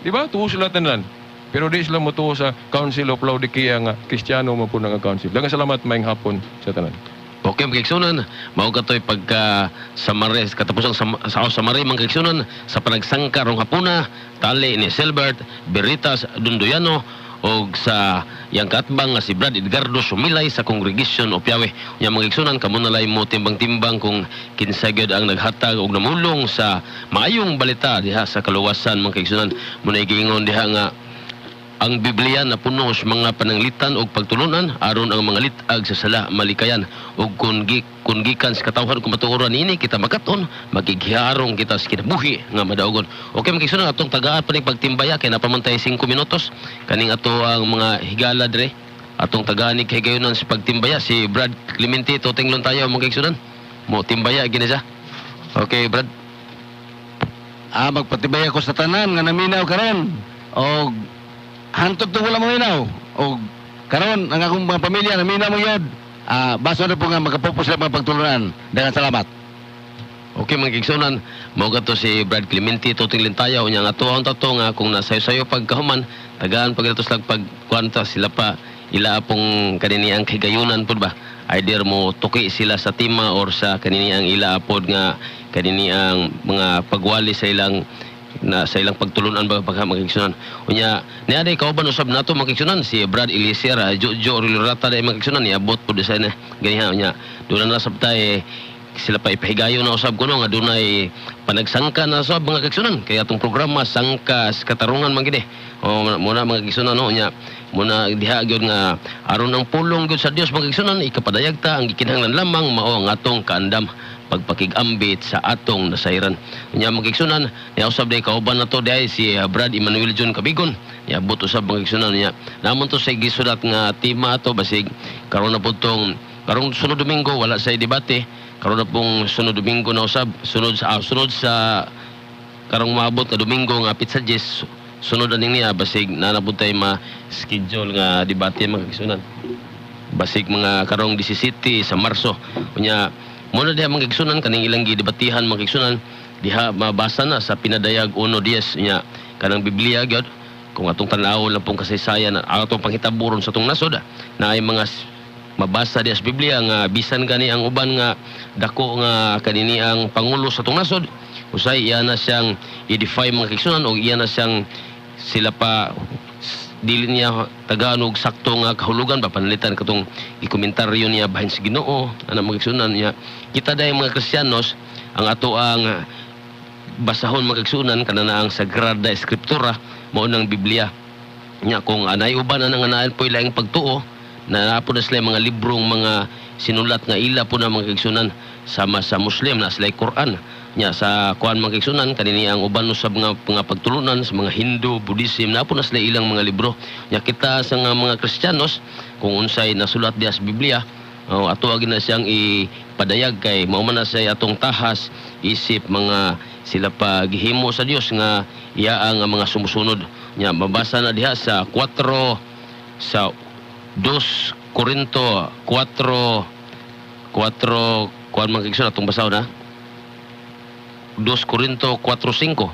Di ba? Tuo sila tanan. Pero di sila motuo sa Council of Laodicea nga Kristiyano man po nga council. Daghang salamat, maayong hapon sa tanan. Okay. Okay, mga kaigsunan, mao katoy pagka summary, katapusang sa summary, mga kaigsunan, sa panagsangka rong hapuna, tali ni Silbert Beritas Dunduyano og sa iyang kaatbang nga si Brad Edgardo Sumilay sa Congregation of Yahweh. Nya, mga kaigsunan, kamo na lay mo timbang-timbang kung kinsa gyud ang naghatag og namulong sa maayong balita diha sa kaluwasan, mga kaigsunan. Muna giingon diha nga ang Biblia napuno sa mga pananglitan og pagtulunan aron ang mga lit-ag sa sala malikayan, ug kun gikan sa katawhan, kung matuoran niini kita makat-on, makighiarong kita sa kinabuhi nga madaugon. Okay, mga kaigsunan, atong tagaan pa ning pagtimbaya kay napamantay 5 minutos kaning ato ang mga higala dire. Atong tagaan ni kahigayonan sa pagtimbaya si Brad Clemente Totinglon tayo, mga kaigsunan. Mo timbaya gini siya. Okay, Brad. Magpatibay ako sa tanan nga naminaw karon. Og hantod to wala maminaw. Og karon ang akong mga pamilya naminaw mo yun. Baso na po nga makapupos sila mga pagtulunan. Daghang salamat. Okay, mga kaigsunan, mao to si Brad Clemente Tuting Lintaya. Unya nga ato ang tato nga kung nasayo-sayo pagkahuman, tagaan pag ito sila pag kwanta sila pa ila pong kaniniang kahigayunan pud ba, either mo tuki sila sa tema or sa kaniniang ila pod nga kaniniang mga pagwali sa ilang na sa ilang pagtulunan ba pagka, mga kaigsunan. Unya niya day kauban usab nato, mga kaigsunan, si Brad Eliezer Jojo Rilurata day, mga kaigsunan, niabot pud sa na ganiha. Unya doon na sabtay sila pa ipahigayon na usab kuno nga dunay panagsangka na usab, mga kaigsunan, kaya atong programa Sangka sa Katarungan man gini. O muna, mga kaigsunan, no, nya muna diha gyud nga aron ang pulong gyud sa Dios, mga kaigsunan, ikapadayag ta ang gikinahanglan lamang mao ang atong kaandam pagpakigambit sa atong nasayran. Nya, mga kaigsunan, niya usab day kauban nato diay si Brad Emmanuel John Cabigon. Niabot usab, mga kaigsunan. Niya namon to sa gisulat nga tema ato, basig karon na pud tong karong sunod Domingo wala say debate. Karon na pong sunod Domingo na usab, sunod sa karong maabot nga Domingo nga petsa 10, sunod aning niya, basig naa na pud tay ma-schedule nga debate, mga kaigsunan, basig mga karong 17 sa Marso. Unya muna diha, mga kaigsunan, kaning ilang gidebatihan, mga kaigsunan, diha mabasa na sa Pinadayag 1:10. Unya kanang Biblia gyud, kung atong tan-awon lang pong kasaysayan ang atong panghitaburon sa atong nasod, na ay mga mabasa diha sa Biblia nga bisan gani ang uban nga dako nga kanini ang pangulo sa atong nasod, usay iya na siyang i-defy, mga kaigsunan, o iya na siyang sila pa dili niya tagaan og sakto nga kahulugan ba, panalitan katong ikomentaryo niya bahin sa Ginoo ana, mga kaigsunan. Niya kita dahil mga Kristiyanos, ang ato ang basahon, mga kaigsunan, kana ang Sagrada Escritura, mao nang Biblia. Nya kung anay uban anang anaan po ilang pagtuo na naa po na sila mga librong mga sinulat nga ila po na, mga kaigsunan, sama sa Muslim na sila Quran. Nya sa kuan, mga kaigsunan, kanini ang uban usab nga mga pagtulunan sa mga Hindu, Buddhism, naa po na sila ilang mga libro. Nya kita sa nga mga Kristiyanos, kung unsay nasulat diha sa Biblia, oh, ato agi na siyang ipadayag kay mao man na siya atong tahas isip mga sila pa gihimo sa Dios nga iya ang mga sumusunod. Nya mabasa na diha sa 4 sa 2 Korinto 4 4 kuan, mga kaigsoon, atong basahon na 2 Korinto 4:5: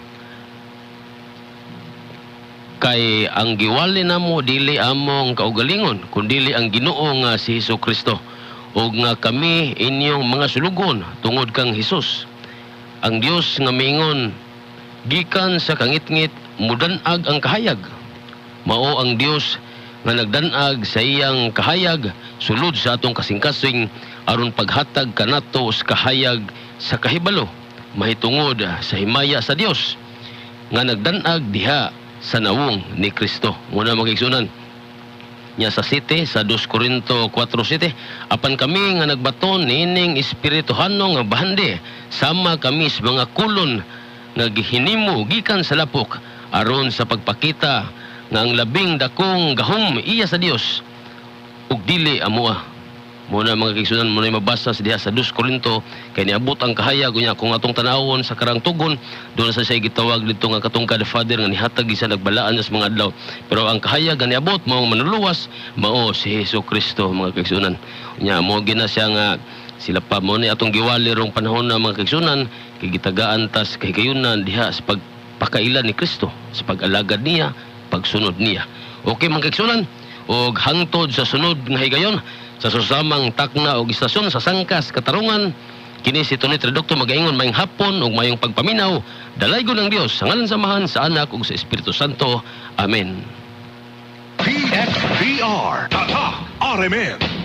"Kay ang giwali namo dili among kaugalingon kundili ang Ginoo nga si Hesus Kristo, ug nga kami inyong mga sulugon tungod kang Hesus. Ang Dios nga miingon, 'Gikan sa kangitngit mudan-ag ang kahayag,' mao ang Dios nga nagdan-ag sa iyang kahayag sulod sa atong kasing-kasing aron paghatag kanato sa kahayag sa kahibalo mahitungod sa himaya sa Dios nga nagdan-ag diha sa nawong ni Kristo." Muna, mga kaigsunan. Nya sa 7, sa 2 Corinto 4:7, "Apan kami nga nagbaton niining espirituhano nga bahandi, sama kami sa mga kolon nga gihinimo gikan sa lapok aron sa pagpakita nga ang labing dakong gahom iya sa Dios ug dili amoa." Muna, mga kaigsunan, muna mabasa sa diha sa 2 Corinto kay niabot ang kahayag. Unya kung atong tanawon sa karang tugon, doon sa siya gitawag dito nga katong God the Father nga nihatag sa nagbalaan sa mga adlaw. Pero ang kahayag nga niabot mao manluluwas, mao si Hesus Kristo, mga kaigsunan. Unya mo gina siya nga sila pa mo ni atong giwali rong panahon na, mga kaigsunan, kay gitagaan tas kahigayunan diha sa pagpakaila ni Kristo, sa pag-alagad niya, pagsunod niya. Okay, mga kaigsunan, og hangtod sa sunod nga higayon. Sa susamang takna og istasyon sa Sangkas Katarungan, kini si Tony Traducto magaingon maayong hapon ug maayong pagpaminaw. Dalaygon ang Dios sa ngalan sa Amahan, sa Anak ug sa Espiritu Santo. Amen. PXPR. Tatak RMN.